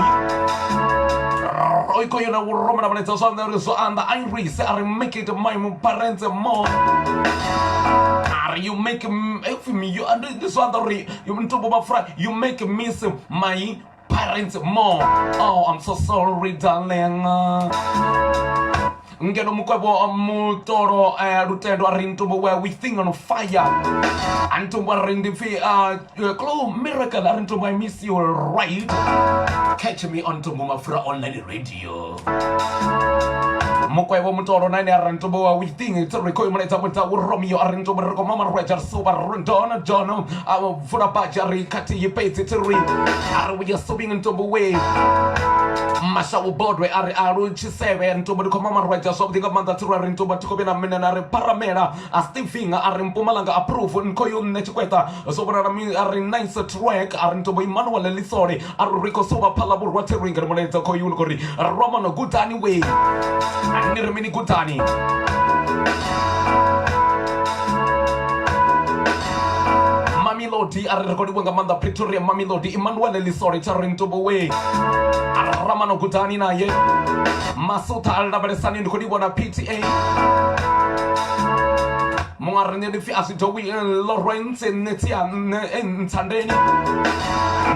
oi khou yona u rumela mulaedza zwa nṋe uri zwo anḓa Iris a ri make it my parents more a ri you make if me you ndi zwo anḓa uri ntumbu mapfura you make miss my parents more. Oh, I'm so sorry darling. Ngeno mukwevho mutolo lutendo a ri ntumbu where we think on fire a ntumbu a ri ndi pfi Clue Miracle a ri ntumbu I miss you right. Catch me on Ntumbu Mapfura online radio. Mukwevho mutolo na ene a ri ntumbu wa we think it's ri khou mulaedza mudza u Romeo a ri ntumbu ri khou mama rweja ri suba rondona John a vula badzhi a ri khathihi fhedzi tsi ri a ri we are suving ntumbu we Mashawu Bodwe a ri a lu tshisevhe ntumbu ndi khou mama rweja zwavhuḓi nga maanḓa tsiri a ri ntumbu a thi khou vhuya na mine na ri pharamela a Stephen a ri Mpumalanga approve nkhoyu nṋe tshikweta zwo vhonala mi a ri nice track a ri ntumbu Emmanuel Lisole a ri ri khou suvha phala vhurwa tsiri ngeno mulaedza khoyu ni khou ri Romano gudani we ni ri mini gudani. Mamelodi a ri rekhodiwe nga maanḓa Pretoria Mamelodi Emmanuel Lisole tsha ri ntumbu we Ramano gudani naye Masutha a lavhelesani ndi khou di vhona PTA muṅwe a ri nṋe ndi pfhi a zwi dowi Lawrence nṋe tsia nṋe ntsandeni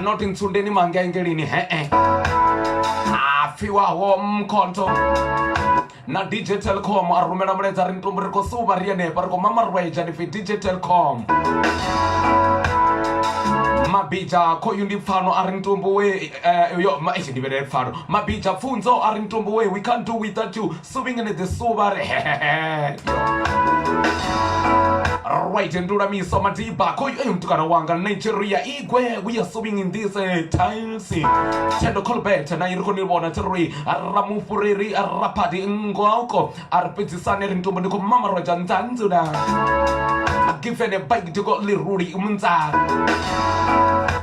not ntsundeni mangengelini he-e a pfiwaho mkhonto na DJ Telkom a rumela mulaedza ri ntumbu ri khou suvha ri henefha ri khou mamarweja ndi pfhi DJ Telkom Mabija khoyu ndi pfano a ri ntumbu we yo ma eish ndi vhelele pfano Mabija pfunzo a ri ntumbu we we can't do without you suving in the suvha ri hehehe right ndulamiso Madiba khoyu eyo mutukana wanga Nigeria Igwe we are suving in these times Thendo Colbert na ri khou ni vhona tshi ri ramufhureri raphadi ngwako a ri fhedzisane ri ntumbu ndi khou mamarweja nzanzuna given a bike diko liruli mntsa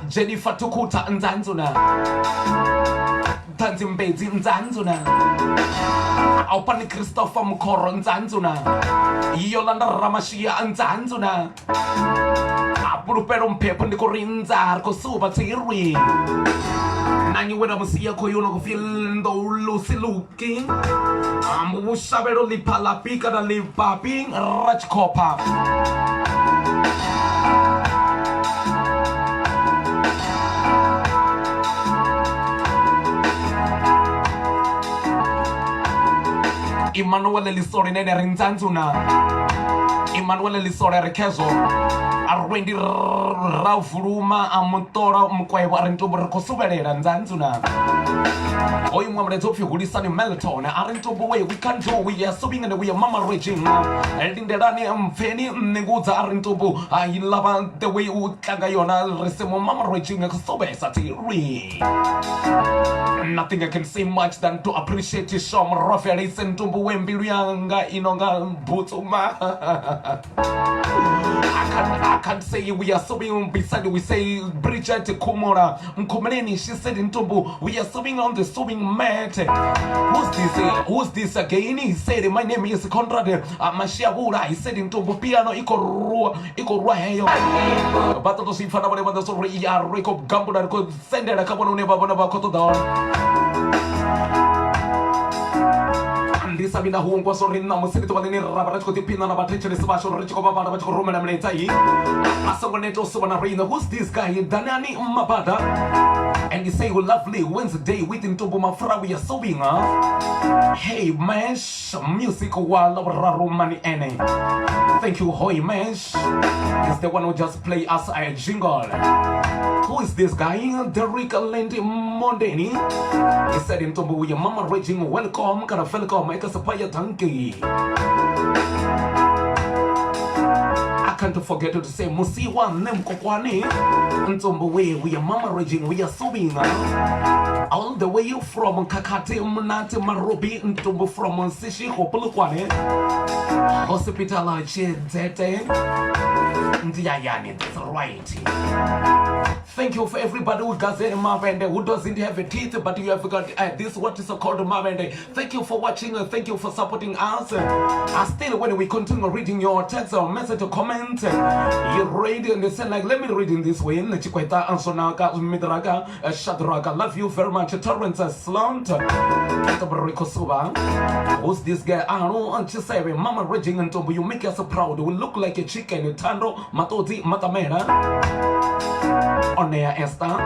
Jennifer Tukuta nzanzuna Ṱhanzi Mbedzi nzanzuna Aupani Christopher Mkhoro nzanzuna Yolanda Ramashia nzanzuna a fhulufhelo mphepho ndi khou ri nnza ri khou suvha tsirwi na nyi we na musia khoyu no khou pfi nḓou lusi luki vhushavhelo ḽiphalafhi kana ḽifhafhi ratshikopha. Emmanuel Lisole nene ri nzanzuna Emmanuel Lisole ri khezwo a rwendi ra vuluma a muṱola mukwevho a ri ntombo ri khou suvhelela nzanzuna hoyu muṅwe mulaedza upfhi hulisani melton a ri ntombo we we can't do we are suving and we are mama raging lindelani mpfeni nṋe a ri ntombo i lava the way u tlanga yona risimu mama raging khou suvesa ti ri Nothing I can say much than to appreciate Shom Rofelise Ntumbu we mbilu yanga ino nga butsuma. I can't say we are sewing beside we say Bridget Kumora Mkumeleni she said Ntumbu we are sewing on the sewing mat. Who's this? Who's this again? He said my name is Conrad Mashiabura. He said Ntumbu piano iko iko rwa heyo. Vha ṱoḓa zwi pfa na vhone vha ḓo uri ya ri khou gambula ri khou sendela kha vhone hune vha vhona vha khou ṱoḓa hone ndi sa vhi nda hungwa zwo ri ṋamusi ndi ḓuvha ḽine ra vha ri tshi khou ḓiphina na vhathetshelesi vhashu ri tshi khou vha vhala vha tshi khou rumela milaedza i a songo neta u suvha na riṋe. Who's this guy? Danani Mabada. And he say lovely Wednesday with Ntumbu Mafura we are sewing, huh? Hey Mesh music wa ḽavhuraru mani ene. Thank you Hoy Mesh. He's the one who just play us a jingle. Who is this guy? Derek Lendi Mondeni. He said Ntumbu we are mama raging welcome kana welcome eka sapaya donkey. I can't forget to say Musiwa Nemkokwani Ntumbu we are mama raging we are sewing all the way from Kakati Mnati Marobi Ntumbu from Sishiho Polokwane Hospital Chedzete Ndiyayani. That's right. Thank you for everybody who got a mavende, who doesn't have a teeth, but you have got this what is called mavende. Thank you for watching. Thank you for supporting us. Still, when we continue reading your text or message or comment, you read and you say like, let me read in this way. Chikweta Ansonaka Midraka Shadraka. Love you very much. Torrance Slant. Who's this guy? Aaron Chisebe. Mama Raging and Tombo. You make us proud. We look like a chicken. Tando Matodi Matamera. Onea Esther.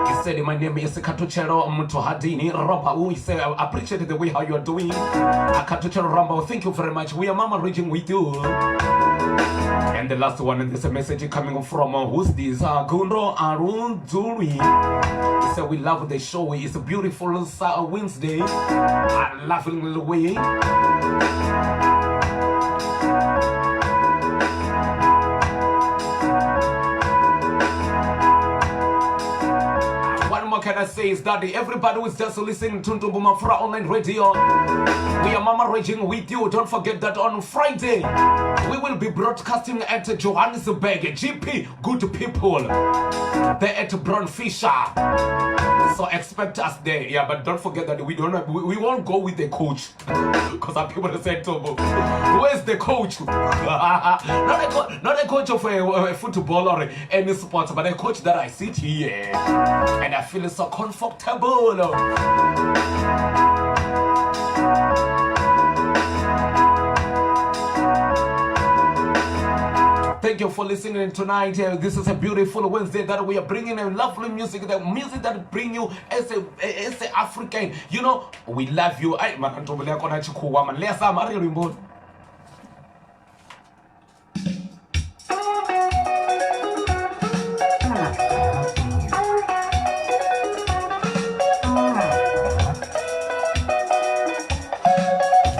He said, my name is Katuchero Mutuhadini Ramba. He said, I appreciate the way how you are doing. Katuchero Rambo, thank you very much. We are Mama Raging with you. And the last one in this message coming from who's this? Gundo Arun Duri. He said, we love the show. It's a beautiful Wednesday. I laughing little way. What more can I say is that everybody who is just listening to Ntumbu Mafura Online Radio, we are Mama Raging with you. Don't forget that on Friday, we will be broadcasting at Johannesburg, GP Good People, there at Brown Fisher. So expect us there. Yeah, but don't forget that we don't have, we won't go with the coach. Because some people said, Tobo, where's the coach? Not a coach of a football or any sport, but a coach that I sit here and I feel so comfortable. Thank you for listening tonight. This is a beautiful Wednesday that we are bringing a lovely music, the music that bring you as a African. You know, we love you. Ay, man, Ntombo le kona chikuwa, man. Le sa mari limbo.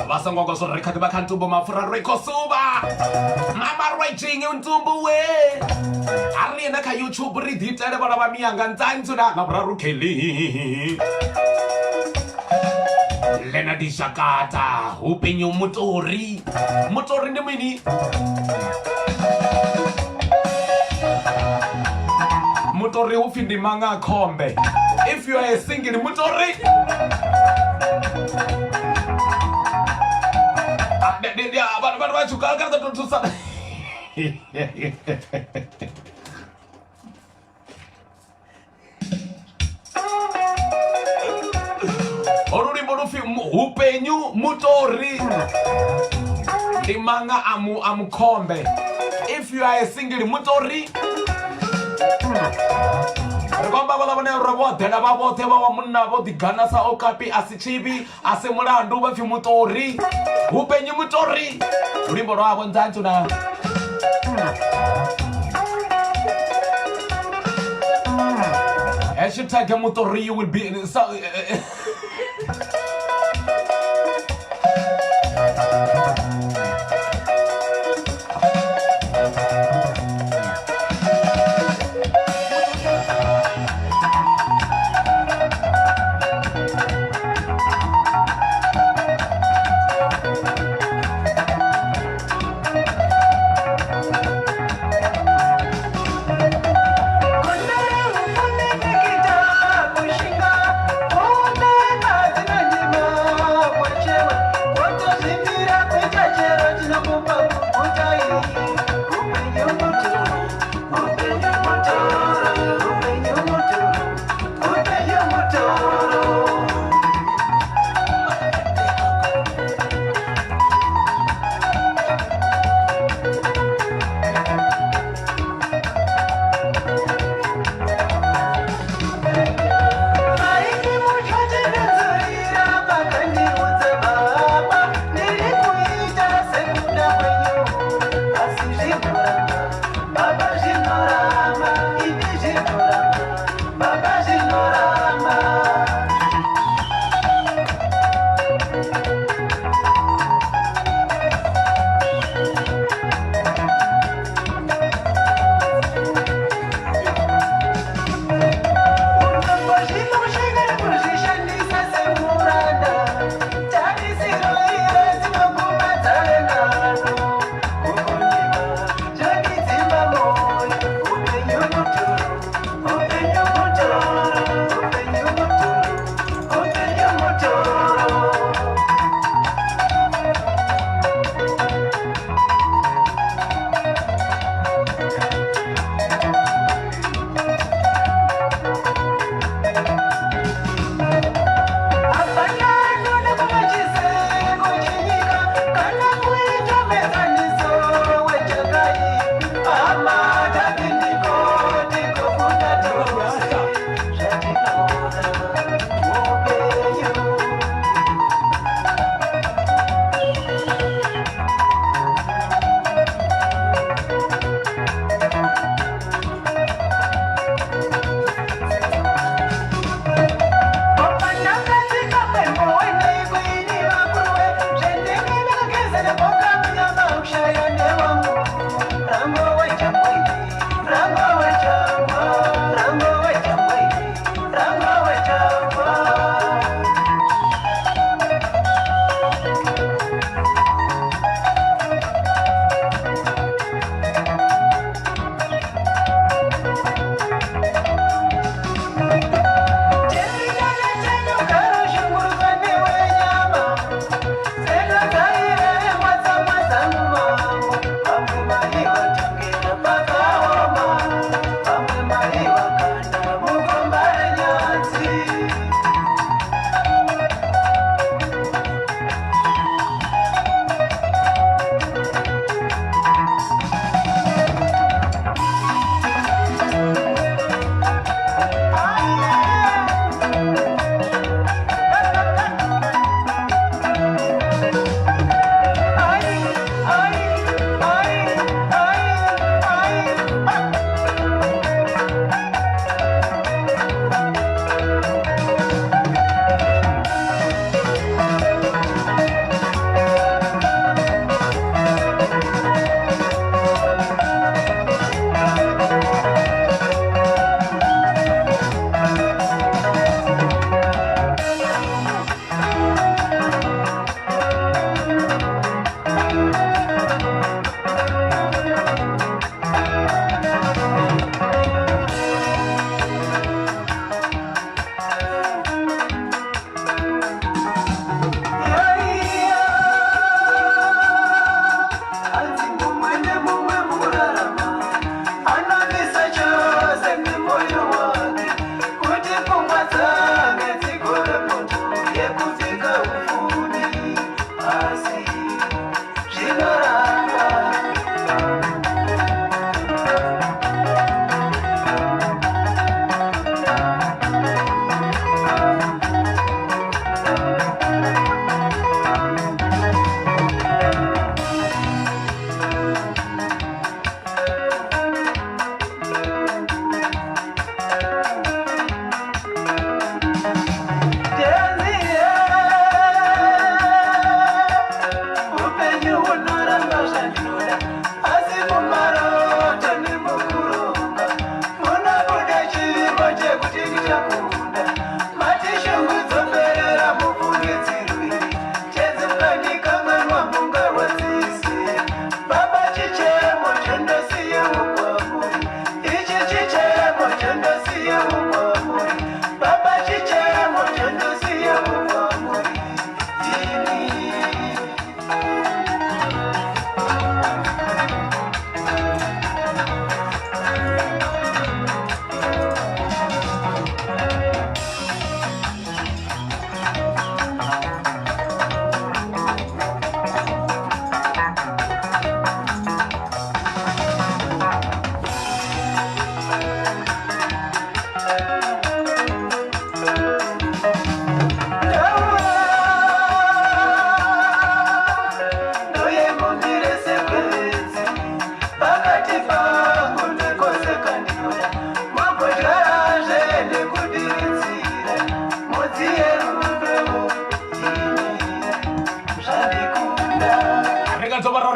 Vasongo so re kha ba Ntumbu Mafura re khou suvha. Mama Raging Ntumbu we. A ri na kha YouTube ri ḓi itele vhana vha miyanga ntsantsu na Ḽavhuraru Kelly. Leonard Shakata, Hupenyu Mutori. Mutori ndi mini? Mutori upfi ndi manga khombe. If you are a single Mutori. Vanhu va chuka ka ta thusa. Olulimbo lupfi Hupenyu Mutori. Ndi manga a mukhombe. If you are a single Mutori. Ri Ndi khou amba vhaḽa vhane uri vho eḓela vha vhoṱhe vha wa munna vho ḓigana sa okapi a si tshivhi a si mulandu vha pfi muṱori hu penyi muṱori luimbo lwavho nzanzu na Hashtag muṱori you will be so,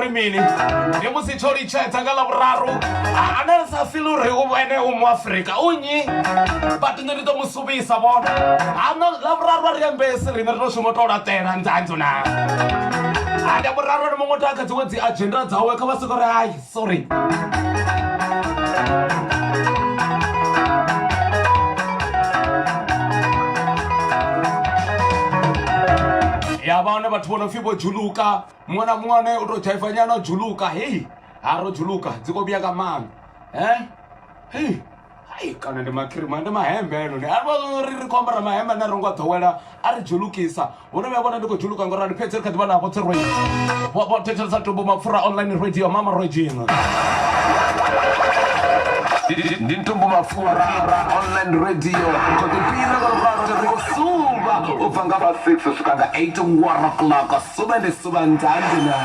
uri mini ndi musi tsho litshedza nga ḽavhuraru ane ri sa fili uri u ene u muafrika u nnyi but nṋe ndi ḓo mu suvhisa vhona hano ḽavhuraru a ri ambesi riṋe ri to shuma u tou laṱela nzanzo na a ḽavhuraru ndi muṅwe to kha dziṅwe dzi agenda dzawe kha vha soko ri hai sorry ya vha hone vhathu vho no pfhi vho dzhuluka muṅwe na muṅwe ane u tou dzhaiva nyana o dzhuluka hei ha ro dzhuluka dzi khou vhuya nga maanḓa e hei hai kana ndi makhirima ndi mahembe enoni a ri ri khou ambara mahembe ane a ro ngo a ḓowela a ri dzhulukisa hu no vhuya vhona ndi khou dzhuluka ngori ndi fhedzi ri kha ḓi vha navho tsiroi vho thetshelesa tumbu mapfura online radio mama regina Ndi ntumbu mapfura online radio khou ḓiphina nga lurato ri khou suvha u bva nga vha 6 u swika nga 8 one o'clock suvha ndi suvha nzanzi na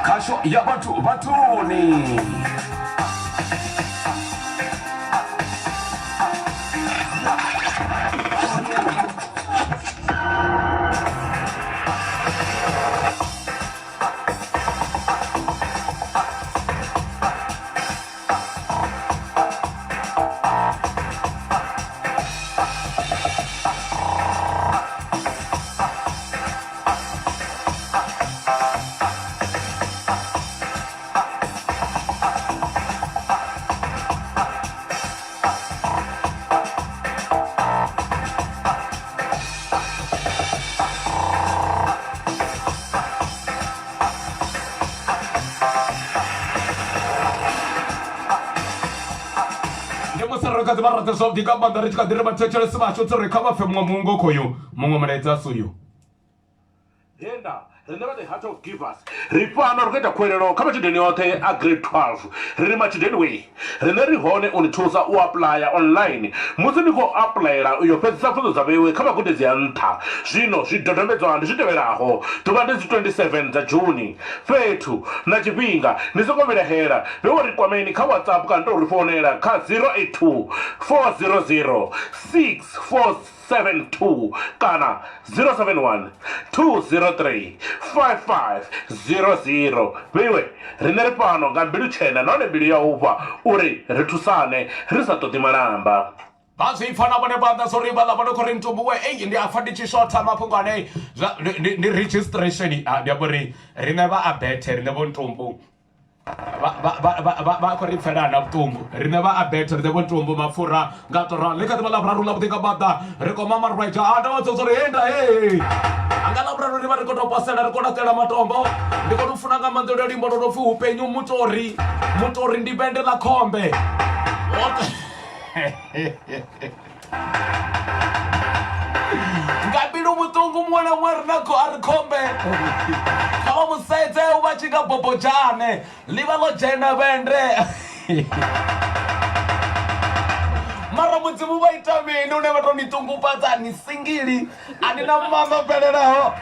khasho ya vhathu vhathuni. Ndi musi ri kha ḓi vha roṱhe zwavhuḓi nga maanḓa ri tshi kha ḓi ri vhathetshelesi vhashu tsi ri kha vha pfe muṅwe muungo khoyu muṅwe mulaedza suyu. Tenda, riṋe vha The Heart of Givers ri fhano ri khou ita khuwelelo kha matshudeni oṱhe a Grade 12. Ri ri matshudeni wee, riṋe ri hone u ni thusa u apuḽaya online musi ni khou apuḽayela u yo fhedzisa pfunzo dza vheiwe kha magudedzi a nṱha. Zwino zwidodombedzwa ndi zwi tevhelaho, Ḓuvha ndi dzi 27 dza June, fhethu na tshifhinga ni songo vhilahela, vheiwe ri kwameni kha WhatsApp kana tou ri founela kha 082 400 646. 72 kana 071 203 5500. Vheiwe, riṋe ri fhano nga mbilu tshena nahone mbilu ya u fha uri ri thusane ri sa ṱoḓi malamba. Vha zwi pfa na vhone vhaṋe zwo ri vhaḽa vho no khou ri ntumbuwe ei ndi a pfa ndi tshi shotha mafhungo ane ndi registration ndi amba uri riṋe vha a bethe riṋe vho ntumbu vha khou ri pfelana vhuṱungu riṋe vha abet riṋe vho ntumbu mapfura nga to ralo ḽi kha ḓuvha ḽa vhuraru ḽa vhuḓi nga maanḓa ri khou mama rweja a ndo vha dzodza uri henda he anga ḽa vhuraru ri vha ri khou tou posela ri khou laṱela matombo ndi khou tou funa nga maanḓa lwa luimbo lwo no pfhi hupenyu mutori mutori ndi vhende ḽa khombe nga mbilu vhuṱungu muṅwe na muṅwe ri na kho a ri khombe kha vha musedze u vha tshi nga bobodzhane ḽi vha ḽo dzhena vhende mara mudzimu vha ita mini une vha to ni ṱungufhadza ni singili a ni na maanḓa o fhelelaho.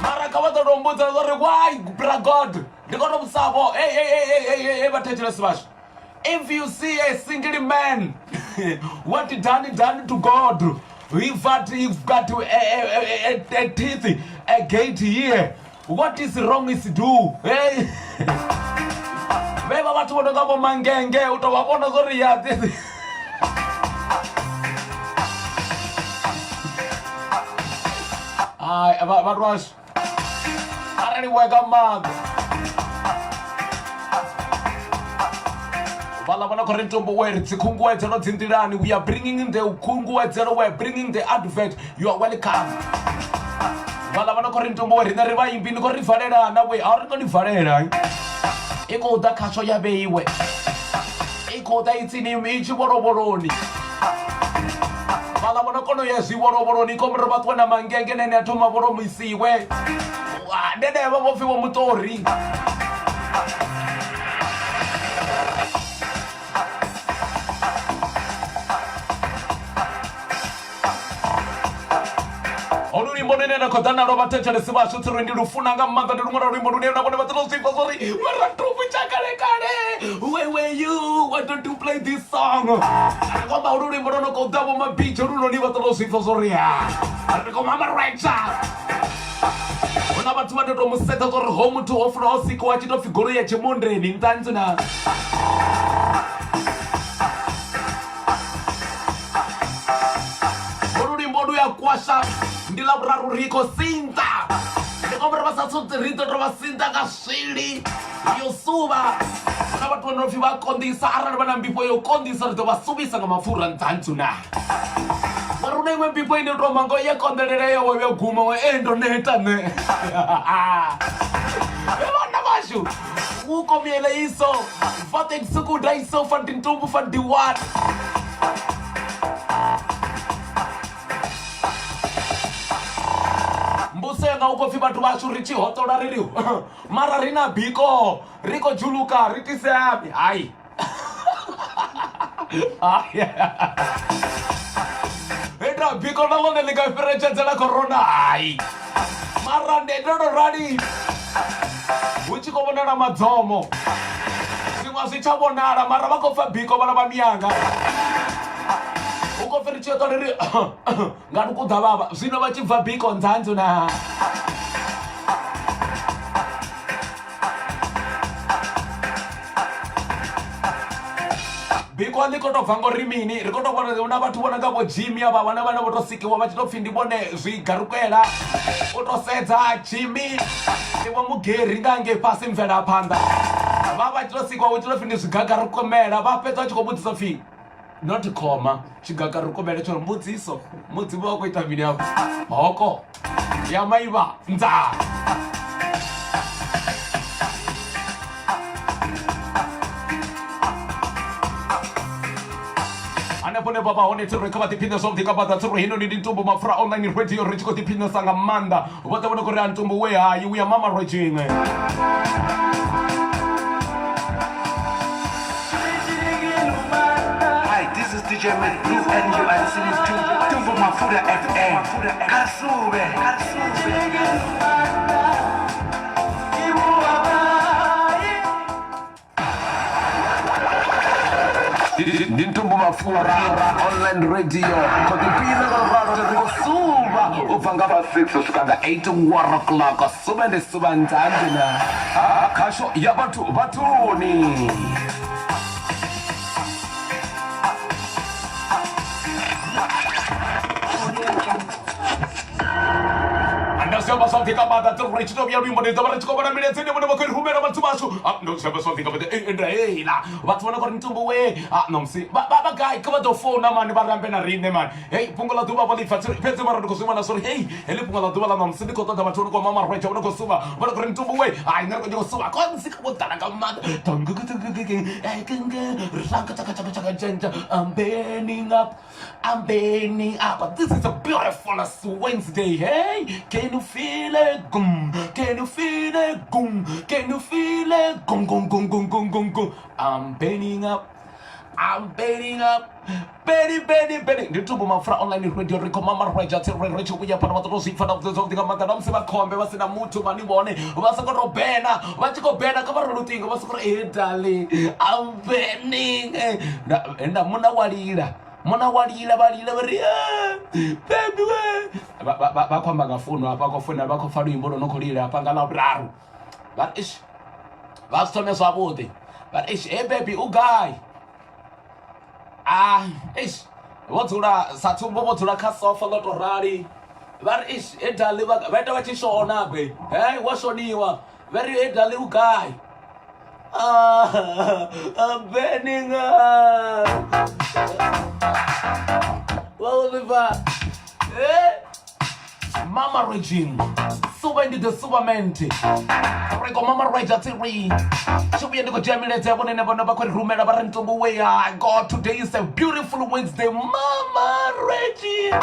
Mara kha vha ḓo tou mbudza uri why bra god ndi kone u vhudzavho hey hey hey hey hey hey vhathetshelesi vhashu. If you see a single man, what done done to God? He got, you've got a teeth, a gate here. What is wrong is do? Hey. Vhe vha vhathu vho no nga vho mangenge u tou vha vhona zwo ri ya Hai vhathu vhashu arali wa nga maanḓa vhaḽa vhona khou ri ntombo we ri dzikhunguwedzelo dzi nḓilani we are bringing the khunguwedzelo we are bringing the advert you are welcome vhaḽa vhona khou ri ntombo we riṋe ri vhaimbi ni khou ri valelana we a ri ngo ni valela i khou ḓa khasho ya vheiwe i khou ḓa i tsini i tshivholovholoni vhaḽa vho no kona u ya zwivholovholoni komboro vha ṱuwe na mangenge nene a thoma vholomisiwe ndenevha vho pfi vho muṱori Holu luimbo lune nda khou ḓa nalwo vhathetshelesi vhashu tsiri ndi lufuna nga maanḓa ndi luṅwe lwa luimbo lune na vhone vha ḓo zwi pfa zwori mara ntumbu tsha kale kale where were you why don't you play this song ri khou amba holu luimbo lwo no khou ḓa vho mabitsho lunoni vha ḓo zwi pfa zwori ha ri khou mama retsha hu na vhathu vha ndo tou mu sedza zwori ho muthu ho fula ho sikiwa tshi tou pfi goloi ya tshimondeni nṱanzi na Holu luimbo lu ya kwasha ndi ḽa vhuraru ri khou sinḓa ndi khou uri vha sa tsudzi ri ḓo tou vha sinḓa nga swili yo suvha na vhathu vha no pfhi vha konḓisa arali vha na mbifho yo konḓisa ri ḓo vha suvhisa nga mapfura nṱhantsu na mara hu na iṅwe mbifho ine tou mango ya konḓelela ya wa ya guma wa e ndo neta nṋe vhana vhashu wukomyela iso vatek sukuda iso fa dintumbu fa diwan mbuso yanga u khou pfhi vhathu vhashu ri tshi hoṱola ri ri mara ri na biko ri khou dzhuluka ri tiseami hayi ita biko na ḽone ḽi nga fhiretshedzela corona hayi mara ndi ndo to rali hu tshi khou vhonala madzomo zwiṅwe a zwi tsha vhonala mara vha khou pfa biko vhala vha miyanga hu khou pfi ri tshi yo ṱola ri nga lukuḓa vhavha zwino vha tshi bva biko nzanzu na biko ḽi khou tou bva ngori mini ri khou tou vhona hu na vhathu vho no nga vho jimmy avha vhana vhane vho tou sikiwa vha tshi tou pfhi ndi vhone zwigarukela u tou sedza jimmy ndi vho mugeri nga ngei fhasi mvelaphanḓa vha vha tshi tou sikiwa hu tshi tou pfhi ndi zwigagarukomela vha fhedza vha tshi khou vhudzisa pfhi not khoma tshigagarukomela tsho mbudziso mudzimu wa khou ita mini afho hoko ya maivha nzaa hanefho ne vha vha hone tsirwe kha vha ḓiphiṋe zwavhuḓi nga maanḓa tsirwe heinoni ndi ntumbu mapfura online radio ri tshi khou ḓiphiṋesa nga maanḓa vhoṱhe vho no khou ri a ntumbu we hayi u ya mama rwetshiṅwe Hi, this is DJ Matt Blue and you are listening to Tumbo Mafuta FM. Kasube. Ndi ntumbu mapfura online radio khou ḓiphina nga luralo ri khou suvha u bva nga vha 6 u swika nga 8 one o'clock suvha ndi suvha nzanzi na khasho ya vhathu vhathuni Ndo zwi amba zwavhuḓi nga maanḓa tsiri ri tshi to vhuya luimbo ndi ḓo vha ri tshi khou vhona milaedza ine vhone vha khou i rumela vhathu vhashu Ah, ndo zwi amba zwavhuḓi nga maanḓa Eh, nda heiḽa vhathu vha no khou ri ntumbu we Ah, ṋamusi vha vha- vha gai kha vha ḓo founa mani vha rambe na riṋe mani hei fhungo ḽa ḓuvha vho ḽi pfa tsiri fhedzi mara ndi khou zwi vhona zwori hei heḽi fhungo ḽa ḓuvha ḽa ṋamusi ndi khou ṱoḓa vhathu vho no khou mama rwetsha vho no khou suvha vho no khou ri ntumbu we hai nṋe ri khou nyanga u suvha konzi kha vho ḓala nga maanḓa I'm burning up I'm burning up. This is a beautiful Wednesday. Hey, can you feel it? Gum. Can you feel it? Gum. Can you feel it? Gum, gum, gum, gum, gum, gum, gum. I'm burning up. I'm burning up. Beni, beni, beni. Ndi tumbu mapfura online radio ri khou mama rweja tsi ri ri tshi vhuya fhano vha ḓo tou zwi pfa na vhudzedza vhuḓi nga maanḓa na musi vha khombe vha si na muthu vhani vhone vha sokou tou bena vha tshi khou bena kha vha ri luṱingo vha sokou ri e darling I'm burning nda nda munna wa lila muna wa lila vha lila vha ri "Ah, baby we vha vha- vha- vha khou amba nga founu hafha khou founa vha khou pfa luimbo lwo no khou lila hafha nga ḽavhuraru vha ri ish vha zwi thome zwavhuḓi vha ri ish hey baby u gai ah ish vho dzula sa tsumbo vho dzula kha sofa ḽo to rali vha ri ish he dali vha vha ita vha tshi shona be hey wa shoniwa vha ri he dali u gai Ah, I'm burning up. What Eh? Mama Regine. Suba ndi the Superman. Ri khou mama Raja tiri. Tshi vhuya ndi khou dzhia milaedza ya vhone vhone vha khou ri rumela vha ri ntungu we ya God today is a beautiful Wednesday. Mama Regine.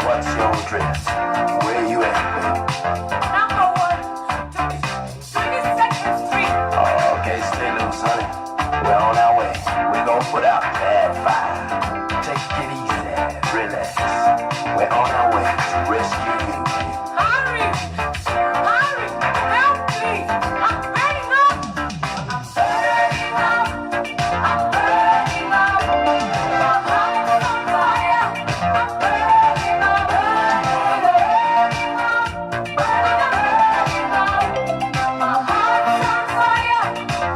What's your address? Where you at, babe? Number 1, 22nd Street. Oh, okay, stay loose, honey. We're on our way. We're gonna put out that fire. Take it easy, relax. We're on our way to rescue you, babe. Hurry! Hurry! Help me! I'm burning up! I'm burning up! I'm burning up! My heart's on fire! I'm burning up! Burning up! Burning up! My heart's on fire!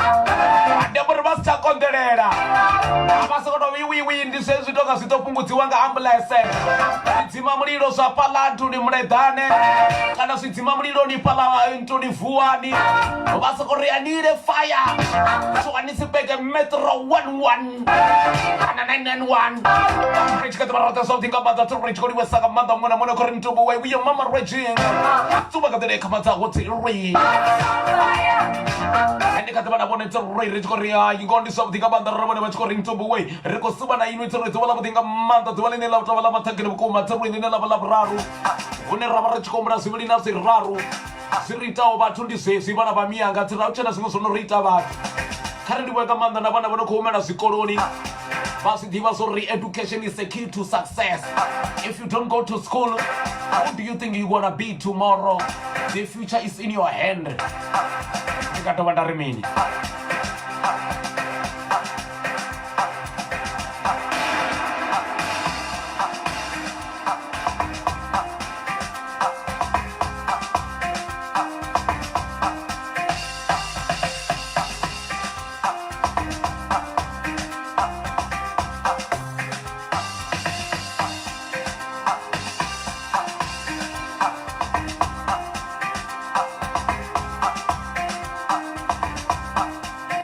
I'm burning Ndi amba uri vha si tsha konḓelela, a vha sokou tou wiwiwi, ndi zwezwi tonga zwi ḓo fhungudziwa nga ambuḽese, zwidzima mulilo zwa fhaḽa nthuni muleḓane kana zwidzima mulilo ni fhaḽa nthuni vuwani, vha soko ri anile fire Johannesburg Metro 11 kana 991. Ri tshi kha ḓi vha roṱhe zwavhuḓi nga maanḓa, thi ri tshi khou livhesa nga maanḓa muṅwe na muṅwe khou ri ntumbu we uyo mama raging tsumba nga nḓila i khamadzaho tsiri ndi kha ḓi vha na vhone tsiri ri tshi khou ri hai ngoho ndi zwavhuḓi nga maanḓa ri vhone vha tshi khou ri ntumbu we ri khou suvha na inwi tsiri ḓuvha ḽavhuḓi nga maanḓa, ḓuvha ḽine ḽa tovha ḽa maṱhakheni vhukuma, tsiri ḽine ḽa vha ḽa vhuraru hune ra vha ri tshi khou humbula zwivhili na zwiraru zwi ri itaho vhathu ndi zwezwi vhana vha miyanga tsiri a hu tshena zwiṅwe zwo no ri ita vhathu. Kha ri livhuwe nga maanḓa na vhana vho no khou humela zwikoloni, vha zwi ḓivha zwo ri education is a key to success. If you don't go to school, who do you think you gonna be tomorrow? The future is in your hand. Ndi nga dovha nda ri mini?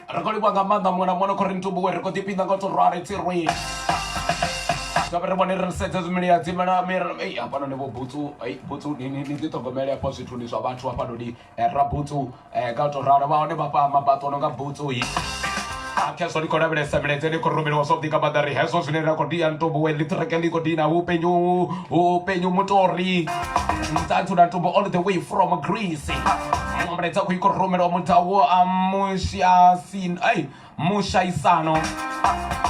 Ri khou livhuwa nga maanḓa muṅwe na muṅwe no khou ri ntumbuwe, ri khou ḓipinda nga u tou ralo tsirwi dovhe ri vhone ri sedze zwimili dzimela ei hafhanoni vho butsu, ei butsu ni ni ni ḓiṱhogomele hafho zwithuni zwa vhathu hafhanoni rabutsu nga u tou ralo vha hone vhafha mabaṱo o no nga butsu hi khezwo ndi khou lavhelesa milaedza ine khou rumeliwa zwavhuḓi nga maanḓa ri hezwo zwine ra khou dia ntumbu we ḽiṱireke ḽi khou dina hupenyu hupenyu mutori ntsantsu na ntumbu all the way from Greece. Muṅwe mulaedza khou i khou rumeliwa muthawo a mushasin ai mushaisano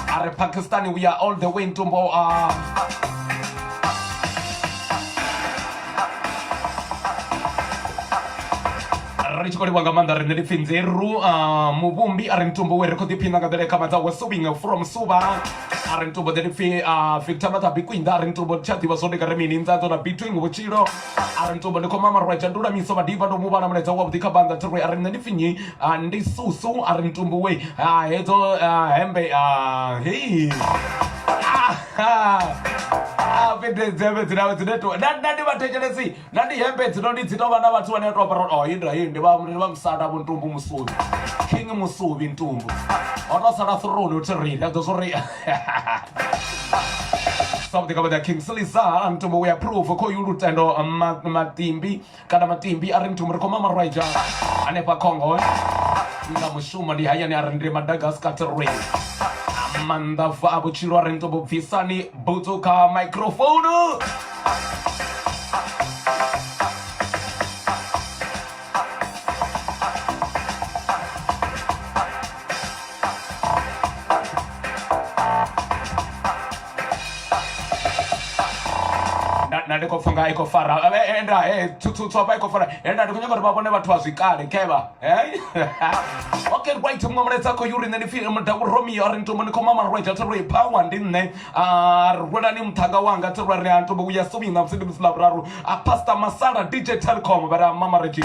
a re Pakistani, we are all the way ntumbo a ri tshi khou livha nga maanḓa riṋe ndi pfi nzeru muvhumbi a ri ntumbo we ri khou ḓiphina nga nḓila i khamadza we subing from suba a ri ntumbo ḓe ndi pfi Victor Mathabi Kwinda a ri ntumbo tsha ḓivha zwo ndi nga ri mini nzanzo na between vhutshilo a ri ntumbo ndi khou mama rweja ndulamiso vhadiva ndo mu vhala mulaedza wavhuḓi kha bannga thirwe a ri nṋe ndi pfi nnyi. Ndi susu a ri ntumbu we hedzo hembe hei hembe dzine dzine to na ndi vha thetshelesi na ndi hembe dzino ndi dzi tovha na vhathu vhane vha to ambara oh inda hei ndi vha ndi vha musanda vho ntumbu musuvi king musuvi ntumbu ho to sala throne uthi ri nda ḓo zwo ri zwavhuḓi nga maanḓa king Siliza ntumbu we approve khoyu lutendo matimbi kana matimbi a ri muthu ri khou mama rwaija hanefha Congo nga mushumo ndi hayani a ri ndi Madagascar ri maanḓa a vhutshilo a ri ntombo bvisani butsu kha microphone. Nda ndi khou pfa nga i khou fara enda tshutshutshu hafha i khou fara enda ndi khou nyaga uri vha vhone vhathu vha zwikale khevha. Okay, right, muṅwe mulaedza khou uri nṋe ndi pfi mudau Romeo a ri ntombo ndi khou mama rweja thi ri power ndi nṋe a rwelani muṱhanga wanga thi ri a ntombo uya sowing na musi ndi musi ḽa vhuraru a Pastor Masala DJ Telkom vha ri a mama redzhi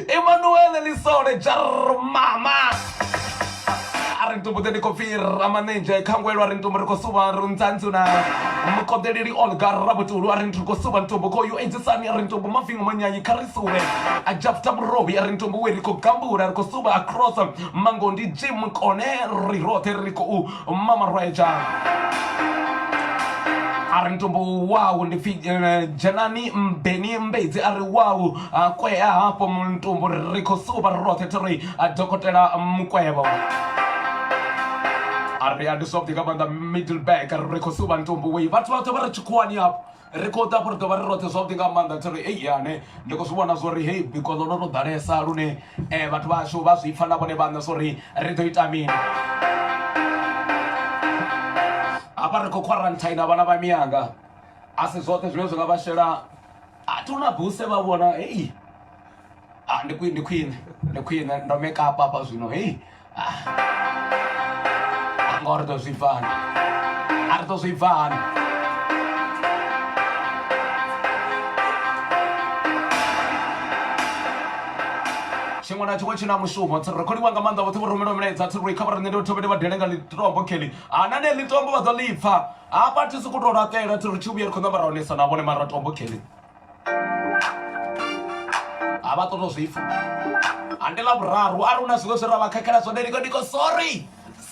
Emmanuel Lisole Jarmama a ri ntumbu ndi khou pfi ramanenzhe khangwelo a ri ntumbu ri khou suvha ri ntsantsu na mukonḓeleli Olga Rabutulu a ri ri khou suvha ntumbu khoyu edzisani a ri ntumbu mavingo manyanyi kha ri suvhe a Jafta Murovhi a ri ntumbu we ri khou gambula ri khou suvha across Mangondi Jim Kone ri roṱhe ri khou mamarweja a ri ntumbu wau ndi pfi dzhenani mbeni mbedzi a ri wau kwea hafho ntumbu ri khou suvha ri roṱhe thi ri dokotela mukwevho. ri ndi zwavhuḓi nga maanḓa Middleburg ri khou suvha ntumbu wei vhathu vhoṱhe vha re tshikhuwani hafho ri khou ḓa hafho ri ḓo vha ri roṱhe zwavhuḓi nga maanḓa thi ri ei ane ndi khou zwi vhona zwori hei biko ḽo no tou ḓalesa lune vhathu vhashu vha zwi pfa na vhone vhaṋe zwori ri ḓo ita mini hafha ri khou quarantine vhana vha miyanga a si zwoṱhe zwine zwi nga vha shela a thi na buse vha vhona hei Ah, ndi khwine ndi khwine ndi khwine ndo make up hafha zwino hei ah. Ngoho ri ḓo zwi bva hani a ri ḓo zwi bva hani tshiṅwe na tshiṅwe tshi na mushumo ri khou livha nga maanḓa vhoṱhe vho rumela milaedza thi ri kha vha riṋe ndi thome ndi vha dele nga ḽitombo kheli ana ne ḽitombo vha ḓo ḽi pfa hafha thi sokou tou laṱela thi ri tshi vhuya ri khou ṋamba ra onesa na vhone mara tombo kheli a vha ṱoḓo zwi pfa ande ḽa vhuraru arali hu na zwiṅwe zwe ra vha khakhela zwone ndi khou ndi khou sorry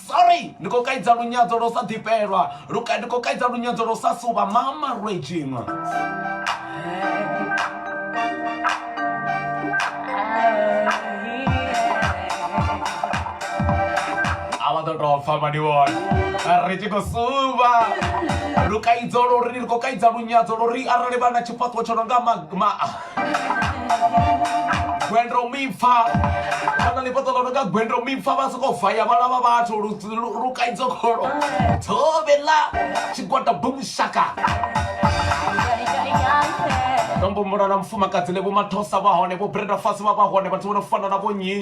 sorry ndi khou kaidza lunyadzo lwo sa ḓifhelwa luka ndi khou kaidza lunyadzo lwo sa suvha mama rwedzhiṅwa a vha ḓo tou pfa mani vhone ri tshi khou suvha lukaidzo lwo ri ri khou kaidza lunyadzo lwo ri arali vha na tshifhaṱuwo tsho no nga ma, ma gwendo mipfa kana ḽifhaṱo ḽo no nga gwendo mipfa vha sokou vaya vhala vha vhathu lukaidzo kholo thovhe ḽa tshigwada bumshaka ndo mbumbula na mufumakadzi le vho mathosa vha hone vho brenda fasi vha vha hone vhathu vho no fana na vho nnyi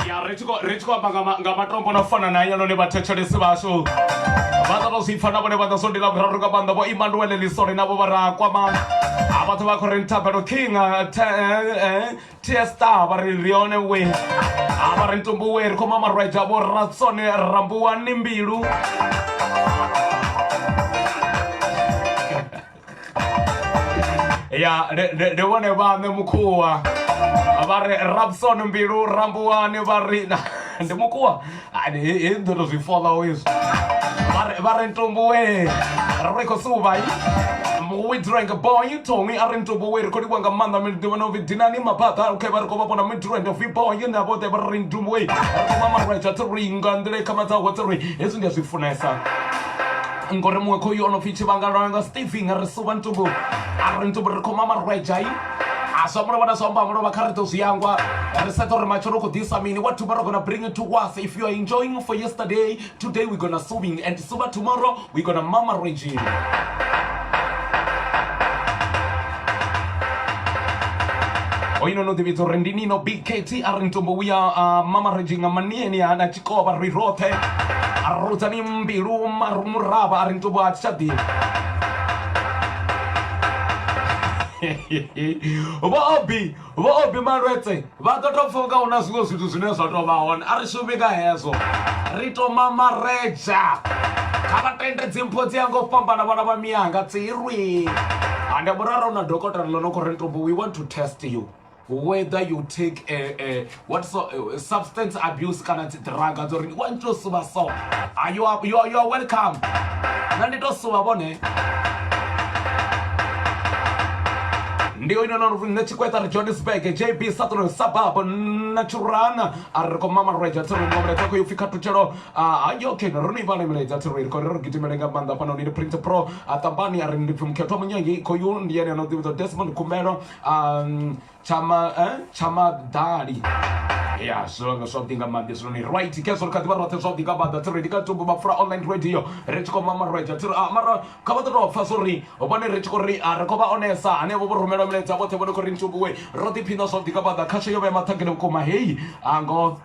Ya ri tshi khou ri tshi khou amba nga ma- nga matombo no fana na heinoni vhathetshelesi vhashu vha ḓo tou zwi pfa na vhone vha ḓo zwo ndi ḽa vhuraru nga maanḓa vho Emmanuel Lisole navho vha ra kwama A vhathu vha khou ri Thabelo King TS Star vha ri ri hone we. A vha ri ntumbu we ri khou mama rweja vho Ratsone Rambuwani Mbilu. Ya ndi vhone vhaṋe mukhuwa vha ri Rabson Mbilu Rambuwani vha ri ndi mukhuwa he ndo to zwi fola izwi vha ri ntumbu we ri khou suvha we drank boy Tony a ri ntumbu we ri khou livhuwa nga maanḓa miḓivha no dinani maphaṱa okay vha ri khou vha vhona midrand of boy na vhoṱhe vha ri ntumbu we ri khou mama rweja tsiri nga nḓila i khamadzaho tsiri hezwi ndi a zwi funesa ngori muṅwe khoyu o no pfi tshivhanga nga Stephen ri suvha ntumbu a ri ntumbu ri khou mama rwejai a zwa mulovha na zwa amba mulovha kha ri ḓo zwi hangwa ri sedza uri matshelo khou ḓisa mini what tomorrow gonna bring to us. If you are enjoying for yesterday, today we gonna suving, and suva tomorrow we gonna mama rwejing. Hoyu no ḓivhidza uri ndi Nino BKT a ri ntumbu vhuya mama rwejing nga manieni na tshikovha ri roṱhe a rudzani mbilu maru muravha a ri ntumbu a thi tsha ḓivha. Vho Obi, Vho Obi Malwetse vha ḓo tou pfa unga hu na zwiṅwe zwithu zwine zwa tou vha hone. A ri shumi nga hezwo, ri tou mamaredza. Kha vha tende dzimpho dzi ya nga u fhambana vhana vha miyanga tsirwi. Ndi murara na dokotela ḽo no khou ri ntumbu, we want to test you whether you take a, what so, substance abuse kana dzi drug dzo ri wa to suvha so. Ah, you are welcome. Nṋe ndi to suvha vhone. Ndi yo ino no nṋe tshikweta ri Johannesburg JB Saturn suburb Naturana a ri khou mama rweja tsiri ngo mulaedza khou pfi khathutshelo a yo okay ro no i vhala milaedza tsiri ri khou ri gidimele nga maanḓa fhano ndi Print Pro a tambani a ri ndi pfi mukhethwa munyangi khoyu ndi ene no ḓivhidza Desmond Khumbelo Chama Chamadali ya zwo nga zwavhuḓi nga maanḓa zwino ni right khezwo ri kha ḓivha roṱhe zwavhuḓi nga maanḓa tsiri ndi kha tumbu mapfura online radio ri tshi khou mama rweja tsiri ah, mara kha vha ḓo tou pfa zwori vhone ri tshi khou ri a ri khou vha onesa hanevho vho rumelwa milaedza vhoṱhe vho no khou ri ntumbuwe ro ḓiphina zwavhuḓi nga maanḓa khasho yo vha ya maṱhangene vhukuma heyi ango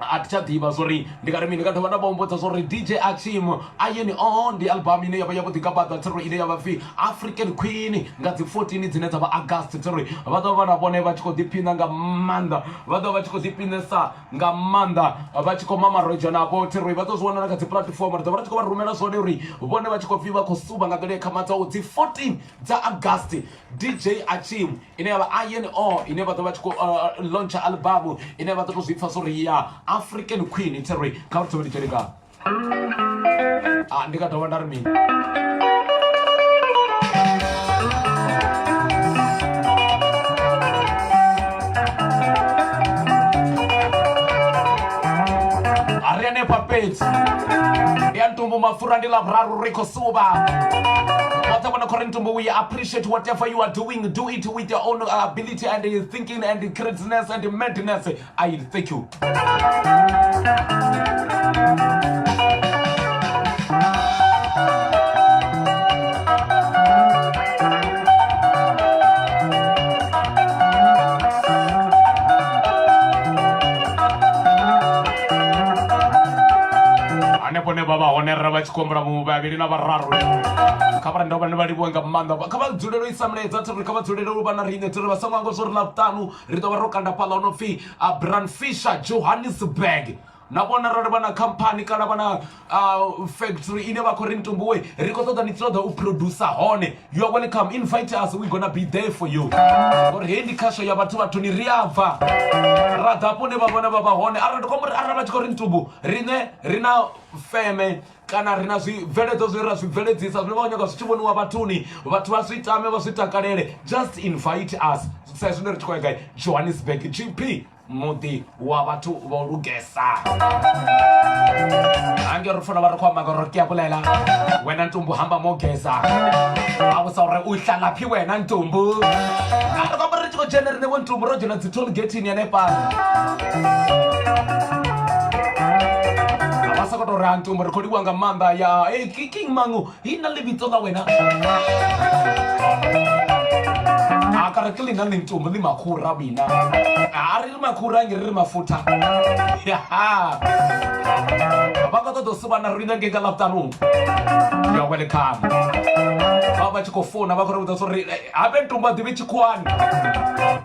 a thi tsha ḓivha zwori ndi nga ri mini nga dovha nda vha humbudza zwori DJ Achim Ayeni O ndi album ine yavha yavhuḓi nga maanḓa tsiri ine yavha pfhi African Queen nga dzi 14 dzine dza vha August tsiri vha ḓo vha na vhone vha tshi khou ḓiphina nga maanḓa vha ḓo vha tshi khou ḓiphinesa nga maanḓa vha tshi khou mamarodzha navho tsiri vha ḓo zwi wana na kha dzi platform ri ḓo vha ri tshi khou vha rumela zwone uri vhone vha tshi khou pfhi vha khou suvha nga nḓila i khamadzaho dzi 14 dza August DJ Achim ine ya vha INO ine vha ḓo vha tshi khou launcha album ine vha ḓo tou zwi pfa zwo ri ya African Queen tsiri kha ri thome ndi dzhene nga ndi nga dovha nda ri mini. A ri hanefha fhedzi ndi ya ntumbu mafura ndi ḽavhuraru ri khou suvha vhoṱhe vho no khou ri ntumbu we appreciate whatever you are doing, do it with your own ability and thinking and craziness and madness. I thank you. Hanefho ne vha vha hone ra vha tshi khou humbula vhavhili na vhararu kha vha ndo vha vha livhuwe nga maanḓa kha vha dzulele u isa milaedza thiri kha vha dzulele u vha na riṋe thiri vha songo hangwa zwo ri ḽavhuṱanu ri ḓo vha ro kanda fhaḽa ho no pfhi Brandfisher Johannesburg na vhona arali vha na khamphani kana vha na factory ine vha khou ri ntumbuwe ri khou ṱoḓa ni tshi ṱoḓa u producer hone, you are welcome, invite us, we gonna be there for you ngori heyi ndi khasho ya vhathu vhathuni ri a bva ra ḓa hafho hune vha vhone vha vha hone arali ndi khou amba uri arali vha tshi khou ri ntumbu riṋe ri na feme kana ri na zwibveledzwa zwine ra zwi bveledzisa zwine vha khou nyaga zwi tshi vhoniwa vhathuni vhathu vha zwi tame vha zwi takalele, just invite us sa izwi ri tshi khou ya gai Johannesburg GP muḓi wa vhathu vho lugesa hange ri funa vha ri khou amba ngauri ke a bolela wena ntumbu hamba mo geza a vhusa uri u hlalaphi wena ntumbu a ri khou amba ri tshi khou dzhena riṋe vho ntumbu ro dzhena dzi toll gate-ini hanefha vha sokou tou ri ha ntumbu ri khou livhuwa nga maanḓa ya hey, king mangu hina ḽivhidzo ḽa wena. A ka re ke lena lentombo le makhura mina. A ri ri makhura nge ri ri mafutha. Vha khou ṱoḓa u suvha na riṋe ngei nga Ḽavhuṱanu. You're welcome. Vha vha tshi khou founa vha khou ri vhudza uri habe ntumbu a ḓivhi tshikhuwani.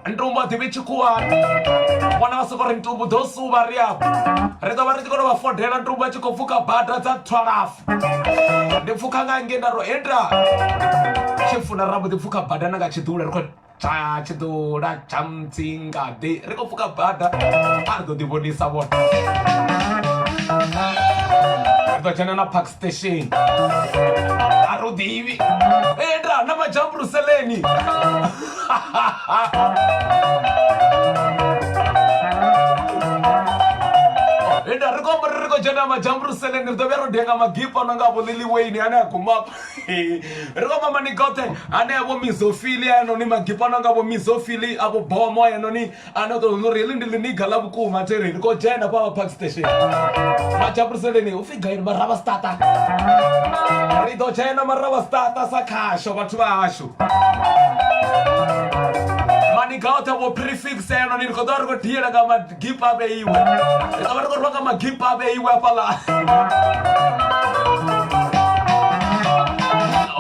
Ntumbu a ḓivhi tshikhuwani. Vhona vha soko ri ntumbu ḓo suvha ri afho. Ri ḓo vha ri tshi khou tou vha fodela ntumbu a tshi khou pfuka bada dza 12. Ndi pfukha nga ngei nda ro enda tshi funa ra mbo ḓi pfukha bada na nga tshiḓula ri khou tsha tshiḓula tsha mutsingaḓi ri khou pfukha bada a ri ḓo ḓi vhonisa vhone ri ḓo dzhena na park station a ri u ḓivhi enda na madzhamburuseleni enda ri khou amba uri ri khou dzhena madzhamburuseleni ri ḓo vhuya ro denga magipa no nga vho lily wayne ane a guma ri khou mama ni goṱhe ane a vho mizofili anoni magipa no nga vho mizofili a vho bomo anoni ane u ṱoḓa uri heḽi ndi ḽiniga ḽa vhukuma thiri ri khou dzhena fha park station madzhamburuseleni hu pfi gaini maravha stata ri ḓo dzhena maravha stata sa khasho vhathu vha hashu maniga oṱhe vho prefix anoni ri khou ḓo ri khou diela nga magipa a vheiwe ri ḓo vha ri khou rwa nga magipa a vheiwe hafhaḽa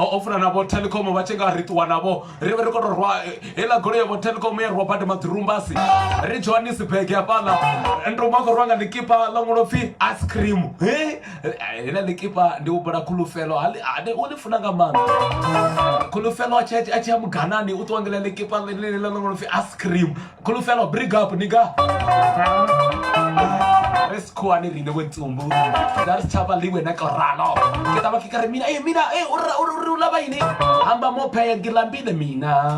o funa na vho telecom vha tshi nga ri ṱuwa navho ri vhe ri khou tou rwa heiḽa goloi ya vho telecom ya rwa badi maḓirumbasi ri johannesburg hafhaḽa ndomba khou rwa nga ḽikipa ḽo ṅwalwa pfhi ice cream heiḽa ḽikipa ndi humbula khulufhelo u ḽi funa nga maanḓa khulufhelo a tshi ya muganani u ṱuwa ngeḽa ḽikipa ḽeneḽi ḽo ṅwalwa pfhi ice cream khulufhelo bring up nigga re sekhuwane rine we tsumbu nda ri tshava liwe na koralo ke taba ke kare mina eh mina eh o re o lava yini hamba mo phaya ke lambile mina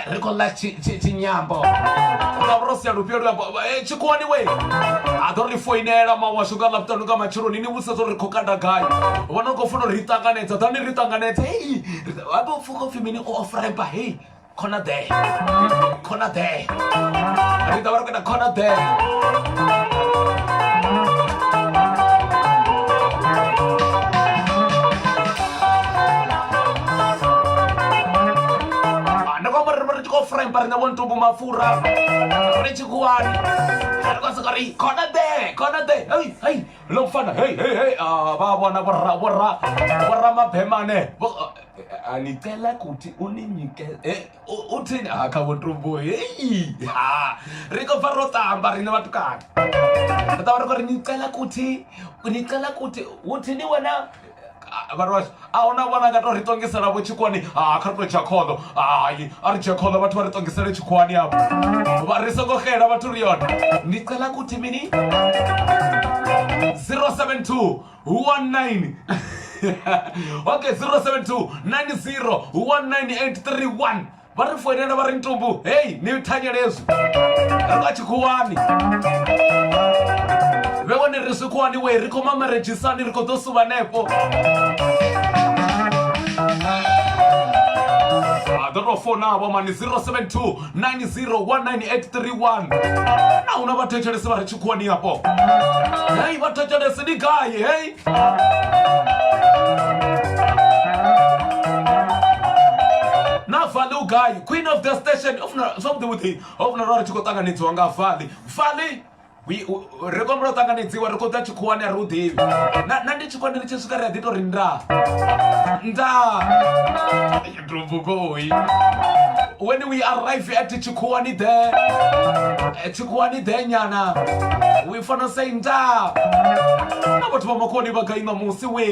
re khou ḽa tshinyambo nga vho ro sia lufhio luambo tshikhuwani we a ḓo ri foinela mawashu nga ḽavhuṱanu nga matsheloni ni vhudzisa uri ri khou kanda gai vhona u khou funa uri ri ṱanganedza ḓani ri ṱanganedze hei habe u pfhi pfhi mini o off rampa hei Corner there. Corner there. Ri ḓo vha ri khou ita corner there. Ah, ndi khou amba uri ri tshi khou fremba riṋe vho ntumbu mafura ri tshi khuwani ri khou sokou ri corner there corner there hei hei ḽo mfana hei hei hei ah, vha vhona vhora vhora vhora mabemane Vho- Anicela kuti uninyike eh, uthini ha kha vhutumbu hei ha ri khou bva ro tamba riṋe vhatukana ri ṱavha ri khou ri nicela kuti nicela kuti uthini wena vhathu vhashu a huna vhona nga to ri ṱongisela vho tshikwani ha kha ri to dzhia khoḓo hai a ri dzhia khoḓo vhathu vha ri ṱongisele tshikhuwani afho vha ri songo xela vhathu ri yone nicela kuti mini 072 19 okay 072 90 19831 vha ri foinela vha ri ntumbu hei ni thanyelezwi ri nga tshikhuwani vhe wone ri swikhuwani we ri khou mamaredzhisani ri khou ḓo suvha hanefho a ḓo tou founa vho mani 072 9019831 na huna vhathetshelesi vha re tshikhuwani afho hei vhathetshelesi ndi gai hei na vali u gai queen of the station zwavhuḓi vhuḓi ho funa ro ri tshi khou ṱanganedziwa nga vali vali ri khou humbela u ṱanganedziwa ri khou ḓa tshikhuwani a ri u ḓivhi na na ndi tshikhuwani ri tshi swika ri a ḓi tou ri nda nda ndumbukoi when we arrive at tshikhuwani there tshikhuwani there nyana we fana say nda na vhathu vha makhuwani vha gai ṋamusi we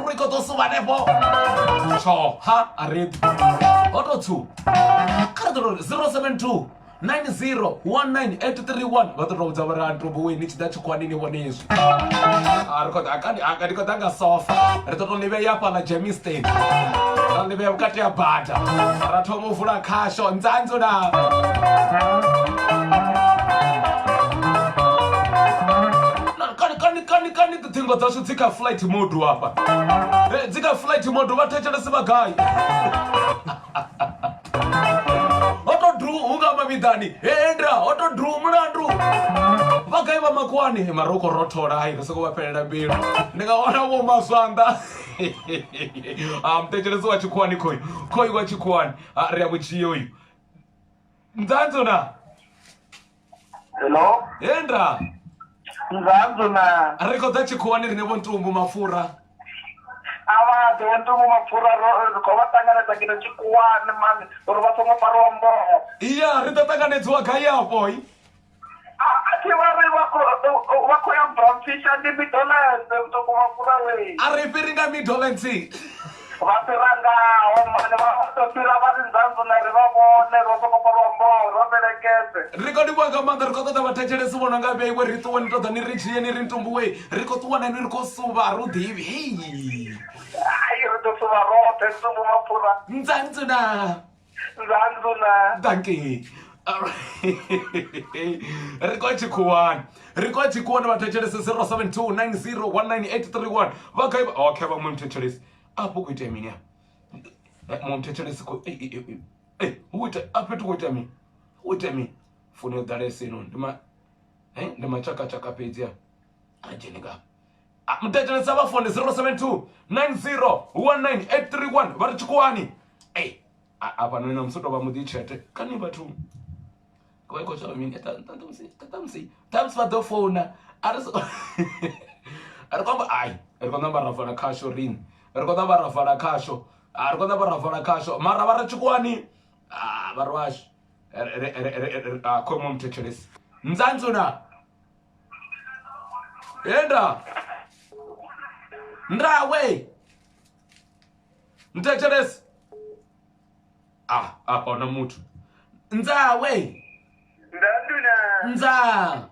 ri khou ḓo suvha hanefho tsho ha a ri ho tou tshu kha ri ḓo tou 072 9019831 vha ḓo tou vhudza vha ri antombo we ni tshi ḓa tshikhuwani ni vhone hezwi a ri khou ḓa aka ndi khou ḓa nga sofa ri ḓo tou ḽi vhea fhaḽa Germiston ra ḽi vhea vhukati ha bada ra thoma u vula khasho nzanzo na kani kani kani kani ṱhingo dzashu dzi kha flight mode hafha dzi kha flight mode vha thetshelesi vha gai ho to dru hu nga mavhiḓani henda ho to dru mulandu Vha gai vha makhuwani? Mara u khou rothola, hai ri sokou vha fhelela mbilu. Ndi nga wana vho maswanḓa. Ah, muthetshelesi wa tshikhuwani khoyu. Khoyu wa tshikhuwani. Ah, ri a mu dzhia uyu. Nzanzu na? Hello? Henda. Nzanzu na? Ri khou ḓa tshikhuwani rine vho Ntumbu Mapfura. A vha ḓe vho Ntumbu Mapfura ro ri khou vha ṱanganedza ngeno tshikhuwani mani uri vha songo fariwa mboho. Iya, ri ḓo ṱanganedziwa gai afho? A a thi vha ri vha khou vha khou ya Bramfisher ndi Middlelands Ntumbu Mapfura wee. A ri fhiri nga Middlelands. Vha fhira ngaho mani vha ḓo fhira vha ri nzanzu na ri vha vhone ro songo fariwa mboho ri vha fhelekedze. Ri khou livhuwa nga maanḓa ri khou ṱoḓa vhathetshelesi vho no nga vheiwe ri ṱuwe ni ṱoḓa ni ri dzhie ni ri ntumbuwe ri khou ṱuwa na inwi ri khou suvha a ri u ḓivhi hei. Hai ri ḓo suvha roṱhe Ntumbu Mapfura. Nzanzu na. Nzanzu na. Dankie. Ri khou tshikhuwani ri khou tshikhuwani vhathetshelesi 072 90 19831 vha gai okay vha muṅwe muthetshelesi afho khou itea mini afha muṅwe muthetshelesi khou hu ita a fhethu khou itea mini hu itea mini founu yo ḓalesa ino ndi ma ndi matshakatshaka fhedzi a a dzhene nga muthetshelesi a vha foune 072 90 19831 vha ri tshikhuwani ei afhanoni na musi u tou vha muḓi tshete kani vhathu vha khou shavha mini ṱhamusi ṱhamusi ṱhamusi vha ḓo founa a ri ri khou amba ai ri khou namba ra vala khasho riṋe ri khou namba ra vala khasho a ri khou namba ra vala khasho mara vha ri tshikhuwani vha ri washu khou muṅwe muthetshelesi nzanzuna enda ndawe Nthetshelesi. Ah, afha huna muthu. Nzaa we. Ndanduna. Nzaa.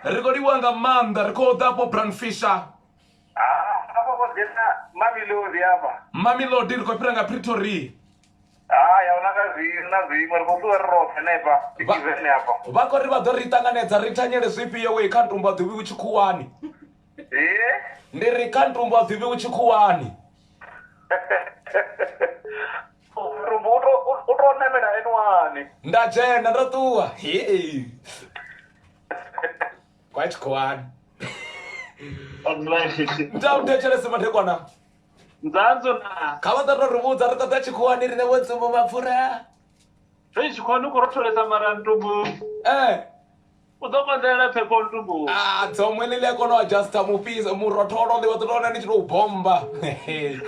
Ri khou livhuwa nga maanḓa ri khou ḓa afho Brand Fisher. Ah, afha vho dzhena Mamelodi afha. Mamelodi ri khou fhira nga Pretoria. Hai, ahuna nga zwi na zwiṅwe ri khou ṱuwa ri roṱhe hanefha Tiveni afha. Vha khou ri vha ḓo ri ṱanganedza ri thanyele zwifhio we kha ntumba ḓuvhi tshikhuwani. Ee? Ndi ri kha ntumbu a ḓivhiwi tshikhuwani. Ntumbu u to u to namela N1. Nda dzhena ndo ṱuwa. Hei. Kwa tshikhuwani. Nda u thetshelese madekwana. Nzanzo na. Kha vha ḓo to ri vhudza ri ṱoḓa tshikhuwani rine vho ntsumbu mapfura. Fhedzi tshikhuwani u khou rotholesa mara ntumbu. Eh. U ḓo konḓelela phepho ntumbu. Ah, dzomwe ḽi ḽi a kona u adjusta mufhiso murotholo ḽi vha ḓo tou wana ni tshi tou bomba. Hey.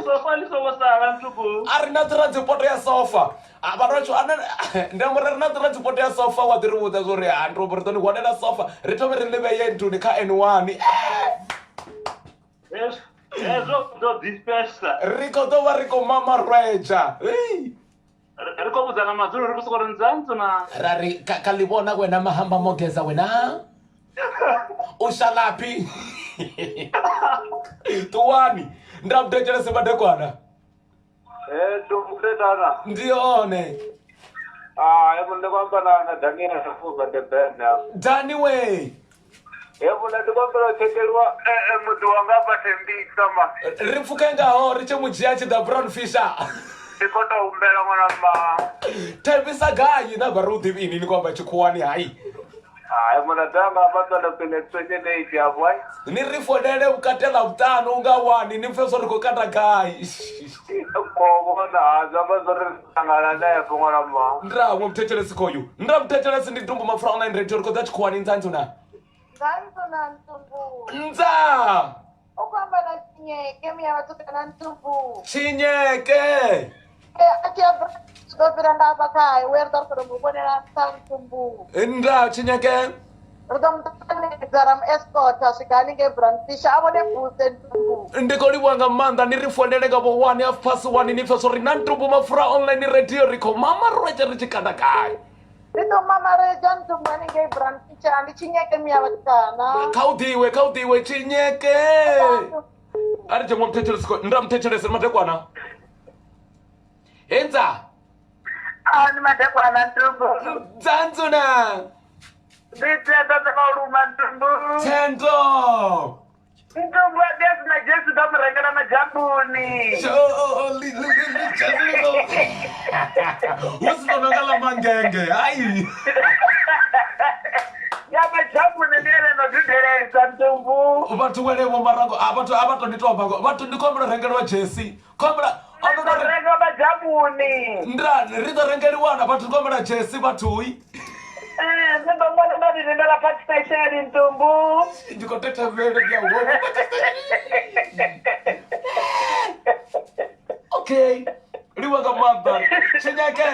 Sofa ḽi songo sala ntumbu. A ri na transport ya sofa. A vhathu vha tshi ana ndi amba uri ri na transport ya sofa wa ḓi ri vhudza zwa uri ha ntumbu ri ḓo ni hwalela sofa ri thome ri ḽi vheye nthuni kha N1. Hezwo hezwo u ḓo ḓifhesa. Ri khou ḓo vha ri khou mama rwedzha. Hey. Ri khou vhudza nga madzulo ri khou sokou ri nzanzu na. Ra ri ka, ka ḽi vhona wena mahamba mogeza wena u shalaphi ṱuwani nda mthetshelese madekwana Eh, Ntumbu ndi hone Ah, hebu ndi khou amba na na Daniel Fuva Durban hafha. Dani we Hebu nda ndi khou humbela u tshekeliwa eh, eh, muḓi wanga hafha Thembisa ma. Ri pfuke ngaho ri tshi mu dzhia tshi ḓa Brown Fisher. Ndi khou tou humbela ṅwana mma. Thembisa gai na vha ri u ḓivhi ini ni khou amba tshikhuwani hai. Hai muna ḓa nga hafha ḓa pele 28 hafho hai. Ni ri fonele vhukati ha Ḽavhuṱanu nga wani ni pfe zwo ri khou kata gai. Khou vhona ha zwi amba zwo ri ṱangana hanefho ṅwana mma. Nda muṅwe muthetshelesi khoyu. Nda muthetshelesi ndi Ntumbu Mapfura Online Radio ri khou ḓa tshikhuwani nzanzu na. Nzanzu na Ntumbu. Nza. U khou amba na Tshinyeke muya vhatukana Ntumbu. Tshinyeke. A tshi ya ḓo fhira nga hafha kha highway ri ḓo ri khou tou mu vhonela nṱha Ntumbu. Nda Tshinyeke. Ri ḓo mu ṱanganedza ra mu escorta swika haningei Brandfisher a vhone buse Ntumbu. Ndi khou livhuwa nga maanḓa ni ri founele nga vho 1 half past 1 ni pfe zwo ri na Ntumbu Mapfura Online Radio ri khou mama rwetshe ri tshi kanda gai. Ri ḓo mamaredza Ntumbu haningei Brandfisher ndi Tshinyeke muya vhatukana. Kha u ḓiwe kha u ḓiwe Tshinyeke. A ri dzhengwa muthetshelesi nda muthetshelesi ri madekwana. Henza. Ah, ndi madekwana Ntumbu. Nzanzuna. Ndi tenda ndi maluma Ntumbu. Thendo. Ntumbu a ḓi a sina jesi ḓo mu rengela majambuni. Hu si no nga ḽa mangenge hai. Ya majambuni ndi ene no dudelesa ntumbu. Vhathu wele vho marango a vhathu a vha to ndi to amba ngoho. Vhathu ndi khou humbela u rengelwa jesi. Khou humbela o no Ri renga majambuni. Nda ri ḓo rengeliwana vhathu ndi khou humbela jesi vhathu. Ndi ḓo ṅwala nda ni lindela park station ntumbu. Ndi khou tetemela ndi a huma. Okay. Livha nga maanḓa. Tshinyeke.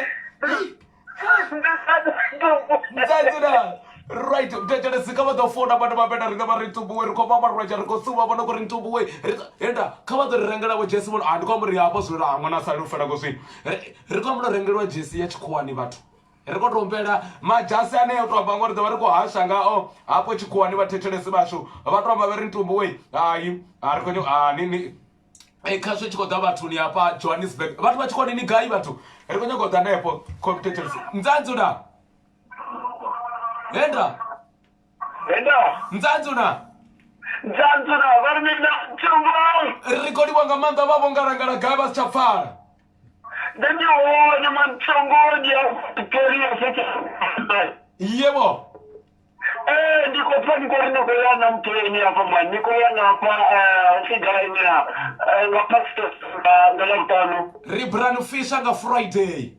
Ntsadzina. Right, mthetshelesi kha vha ḓo founa vhana vha vhena riṋe vha ri ntumbuwe ri khou vha marwaja ri khou suvha vhona kuri ntumbuwe enda kha vha ḓo ri rengela vho jesi vhono a ndi khou amba uri hafha zwino ha ṅwana a sali u fela ngo zwino ri khou amba u rengeliwa jesi ya tshikhuwani vhathu ri khou tou humbela madzhasi ane o tou amba ngori ḓovha ri khou hasha ngao hafho tshikhuwani vhathetshelesi vhashu vha tou amba vha ri ntumbuwe hai a ri khou ha ni ni khasho tshi khou ḓa vhathuni hafha Johannesburg vhathu vha tshikhuwani ni gai vhathu ri khou nyanga u ḓa hanefho khou thetshelesi nzanzula henda Henda. Nzanzuna. Nzanzuna vha ri mina ntumbu. Ri khou livha nga maanḓa vha vho ngalangala gai vha si tsha pfala. Nṋe ndi hone mantsongoni ya Pretoria Yebo. Ee ndi khou pfa ni khou ri ni khou ya na mtheni hafha mani ni khou ya na hafha sigaini ya nga past nga Ḽavhuṱanu. Ri brand fisher nga Friday.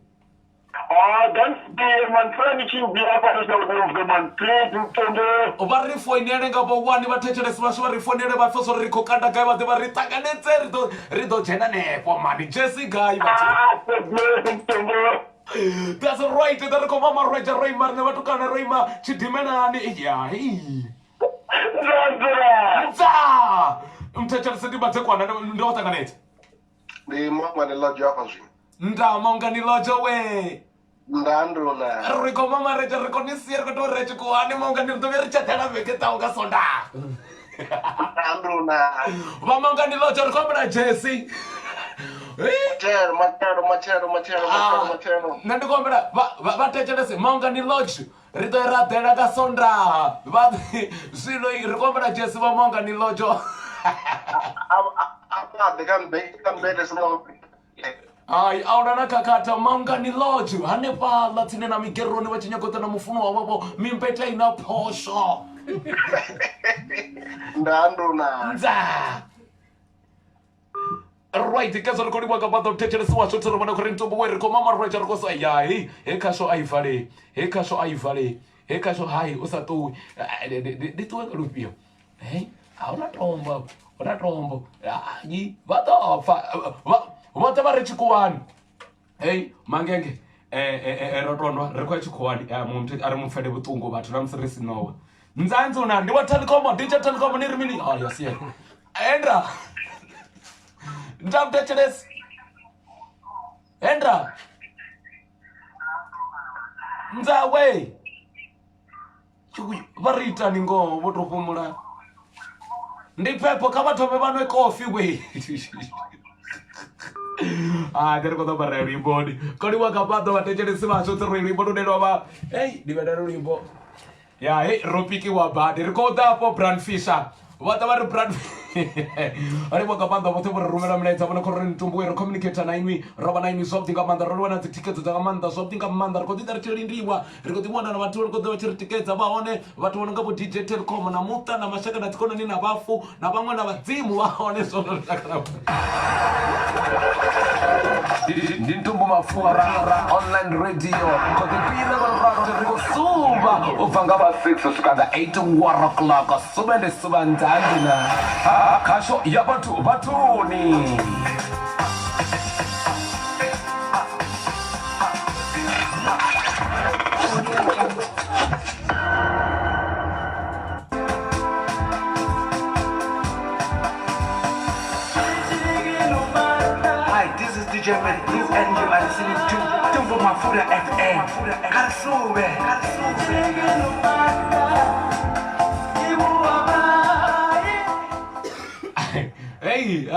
Ah, don't be man pfula ni tshi dzhia fhano South man please ntombo. Vha ri foinele nga vho wani vha thetshelesi vhashu vha ri foinele vha pfe uri ri khou kanda gai vha ḓe vha ri ṱanganedze ri ḓo ri ḓo dzhena hanefho mani jesi gai vhathu. Ah, ntombo. That's right, ḓa ri khou vha marwedzha ro ima riṋe vhatukana ro ima tshidimelani ya hei. Nzanzura. Nza! Mthetshelesi ndi madekwana ndo vha ṱanganedza. Ndi Mangwane Lodzho hafha zwino. Nda Mangwane Lodzho we. Nda nduna. Ri khou mamaredza ri khou ni sia ri khou tou ri tshikhuwani Mangwane ri ḓo vhuya ri tshi eḓela vhege ḓaho nga Sondaha. Nda nduna. Vha Mangwane Lodzho ri khou humbela jesi. Matshelo matshelo matshelo matshelo matshelo matshelo. Nṋe ndi khou humbela vha thetshelese Mangwane Lodge ri ḓo ra ḓela nga Sondaha vha zwino ri khou humbela jesi vha Mangwane Lodzho. A vha ḓe kha mbe kha mbete sino. Hai a huna na khakhatha Mangani Lodge hanefhaḽa tsini na migeroni vha tshi nyaga u ṱa na mufunwa wavho mimbete i na phosho. Nda nduna. Nza. Right, khezwo ri khou livhuwa nga maanḓa muthetshelesi washu thi ri vhona khori ntumbu we ri khou mama rweja ri khou sa ya hei he khasho a i valei he khasho a i valei he khasho hai u sa ṱuwi ndi ṱuwe nga lufhio hei a huna tombo afho huna tombo hai vha ḓo pfa vhoṱhe vha re tshikhuwani hei mangenge ro tondwa ri khou ya tshikhuwani muṅwe muthu a ri mu pfele vhuṱungu vhathu na musi ri si nowa nzanzuna ndi wa Telkom DJ Telkom ni ri mini oh ya siya endra ndamthetshelesi endra ndzawe vha ri itani ngoho vho to fhumula ndi phepho kha vha thome vha nwe kofi we Ah, ri khou ḓo vhara luimboni koliwa nga maanḓa vhathetshelesi vhashu tsi ri luimbo lune lwa vha hei ndi vhela luimbo ya hei ro pikiwa badi ri khou ḓa afho brand fisher vha ḓa vha ri brand ri vho nga maanḓa vhoṱhe vho ri rumela milaedza vhone khou ri ntumbuwe ri communicator na inwi ro vha na inwi zwavhuḓi nga maanḓa ro livha na dzithikhedzo dza nga maanḓa zwavhuḓi nga maanḓa ri khou ḓi ḓa ri tshi lindiwa ri khou ḓi vhona na vhathu ri khou ḓi vha tshi ri tikedza vha hone vhathu vho no nga vho dj telcom na muṱa na mashaka na dzikhonani na vhafu na vhaṅwe na vhadzimu vha hone zwone ri takala Ndi Ntumbu Mafura online radio khou ḓipina nga luraru ri khou suvha u bva nga vha 6 u swika nga 8 war o'clock suvha ndi suvha nzanzi na khasho ya vhathu vhathuni. Hi, this is DJ Red Blue and you are listening to Tumbo Mafura FM. Karsube. Hey, Hei,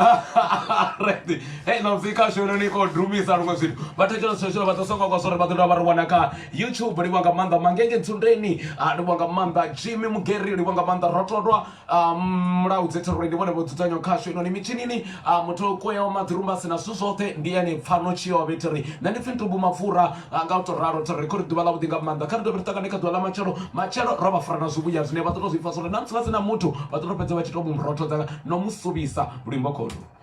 right. Hei, ṋamusi kha shoni ni khou dumisa luṅwe zwithu. Vha thetshelesa tshelo vha ḓo songo kwa uri vha ḓo dovha vha ri wana kha YouTube. Livhuwa nga maanḓa Mangenge Ntsundeni, ah, livhuwa nga maanḓa Jimmy Mugeri, livhuwa nga maanḓa Rotodwa, ah, Mulaudzi Thiruri, ndi vhone vho dzudzanyaho khasho inoni mitshinini. Ah, muthu o kuyaho maḓirumba a si na zwithu zwoṱhe ndi ene Pfano Tshiovhe Thiri. Nṋe ndi pfi Ntumbu Mapfura, ah, nga u tou ralo Thiri khou ri ḓuvha ḽavhuḓi nga maanḓa. Kha ri dovhe ri ṱangane kha ḓuvha ḽa matshelo. Matshelo ro vha fara na zwivhuya zwine vha ḓo tou zwi pfa uri na musi vha si na muthu vha ḓo tou fhedza vha tshi tou mu rothodza no mu suvhisa luimbo kholu.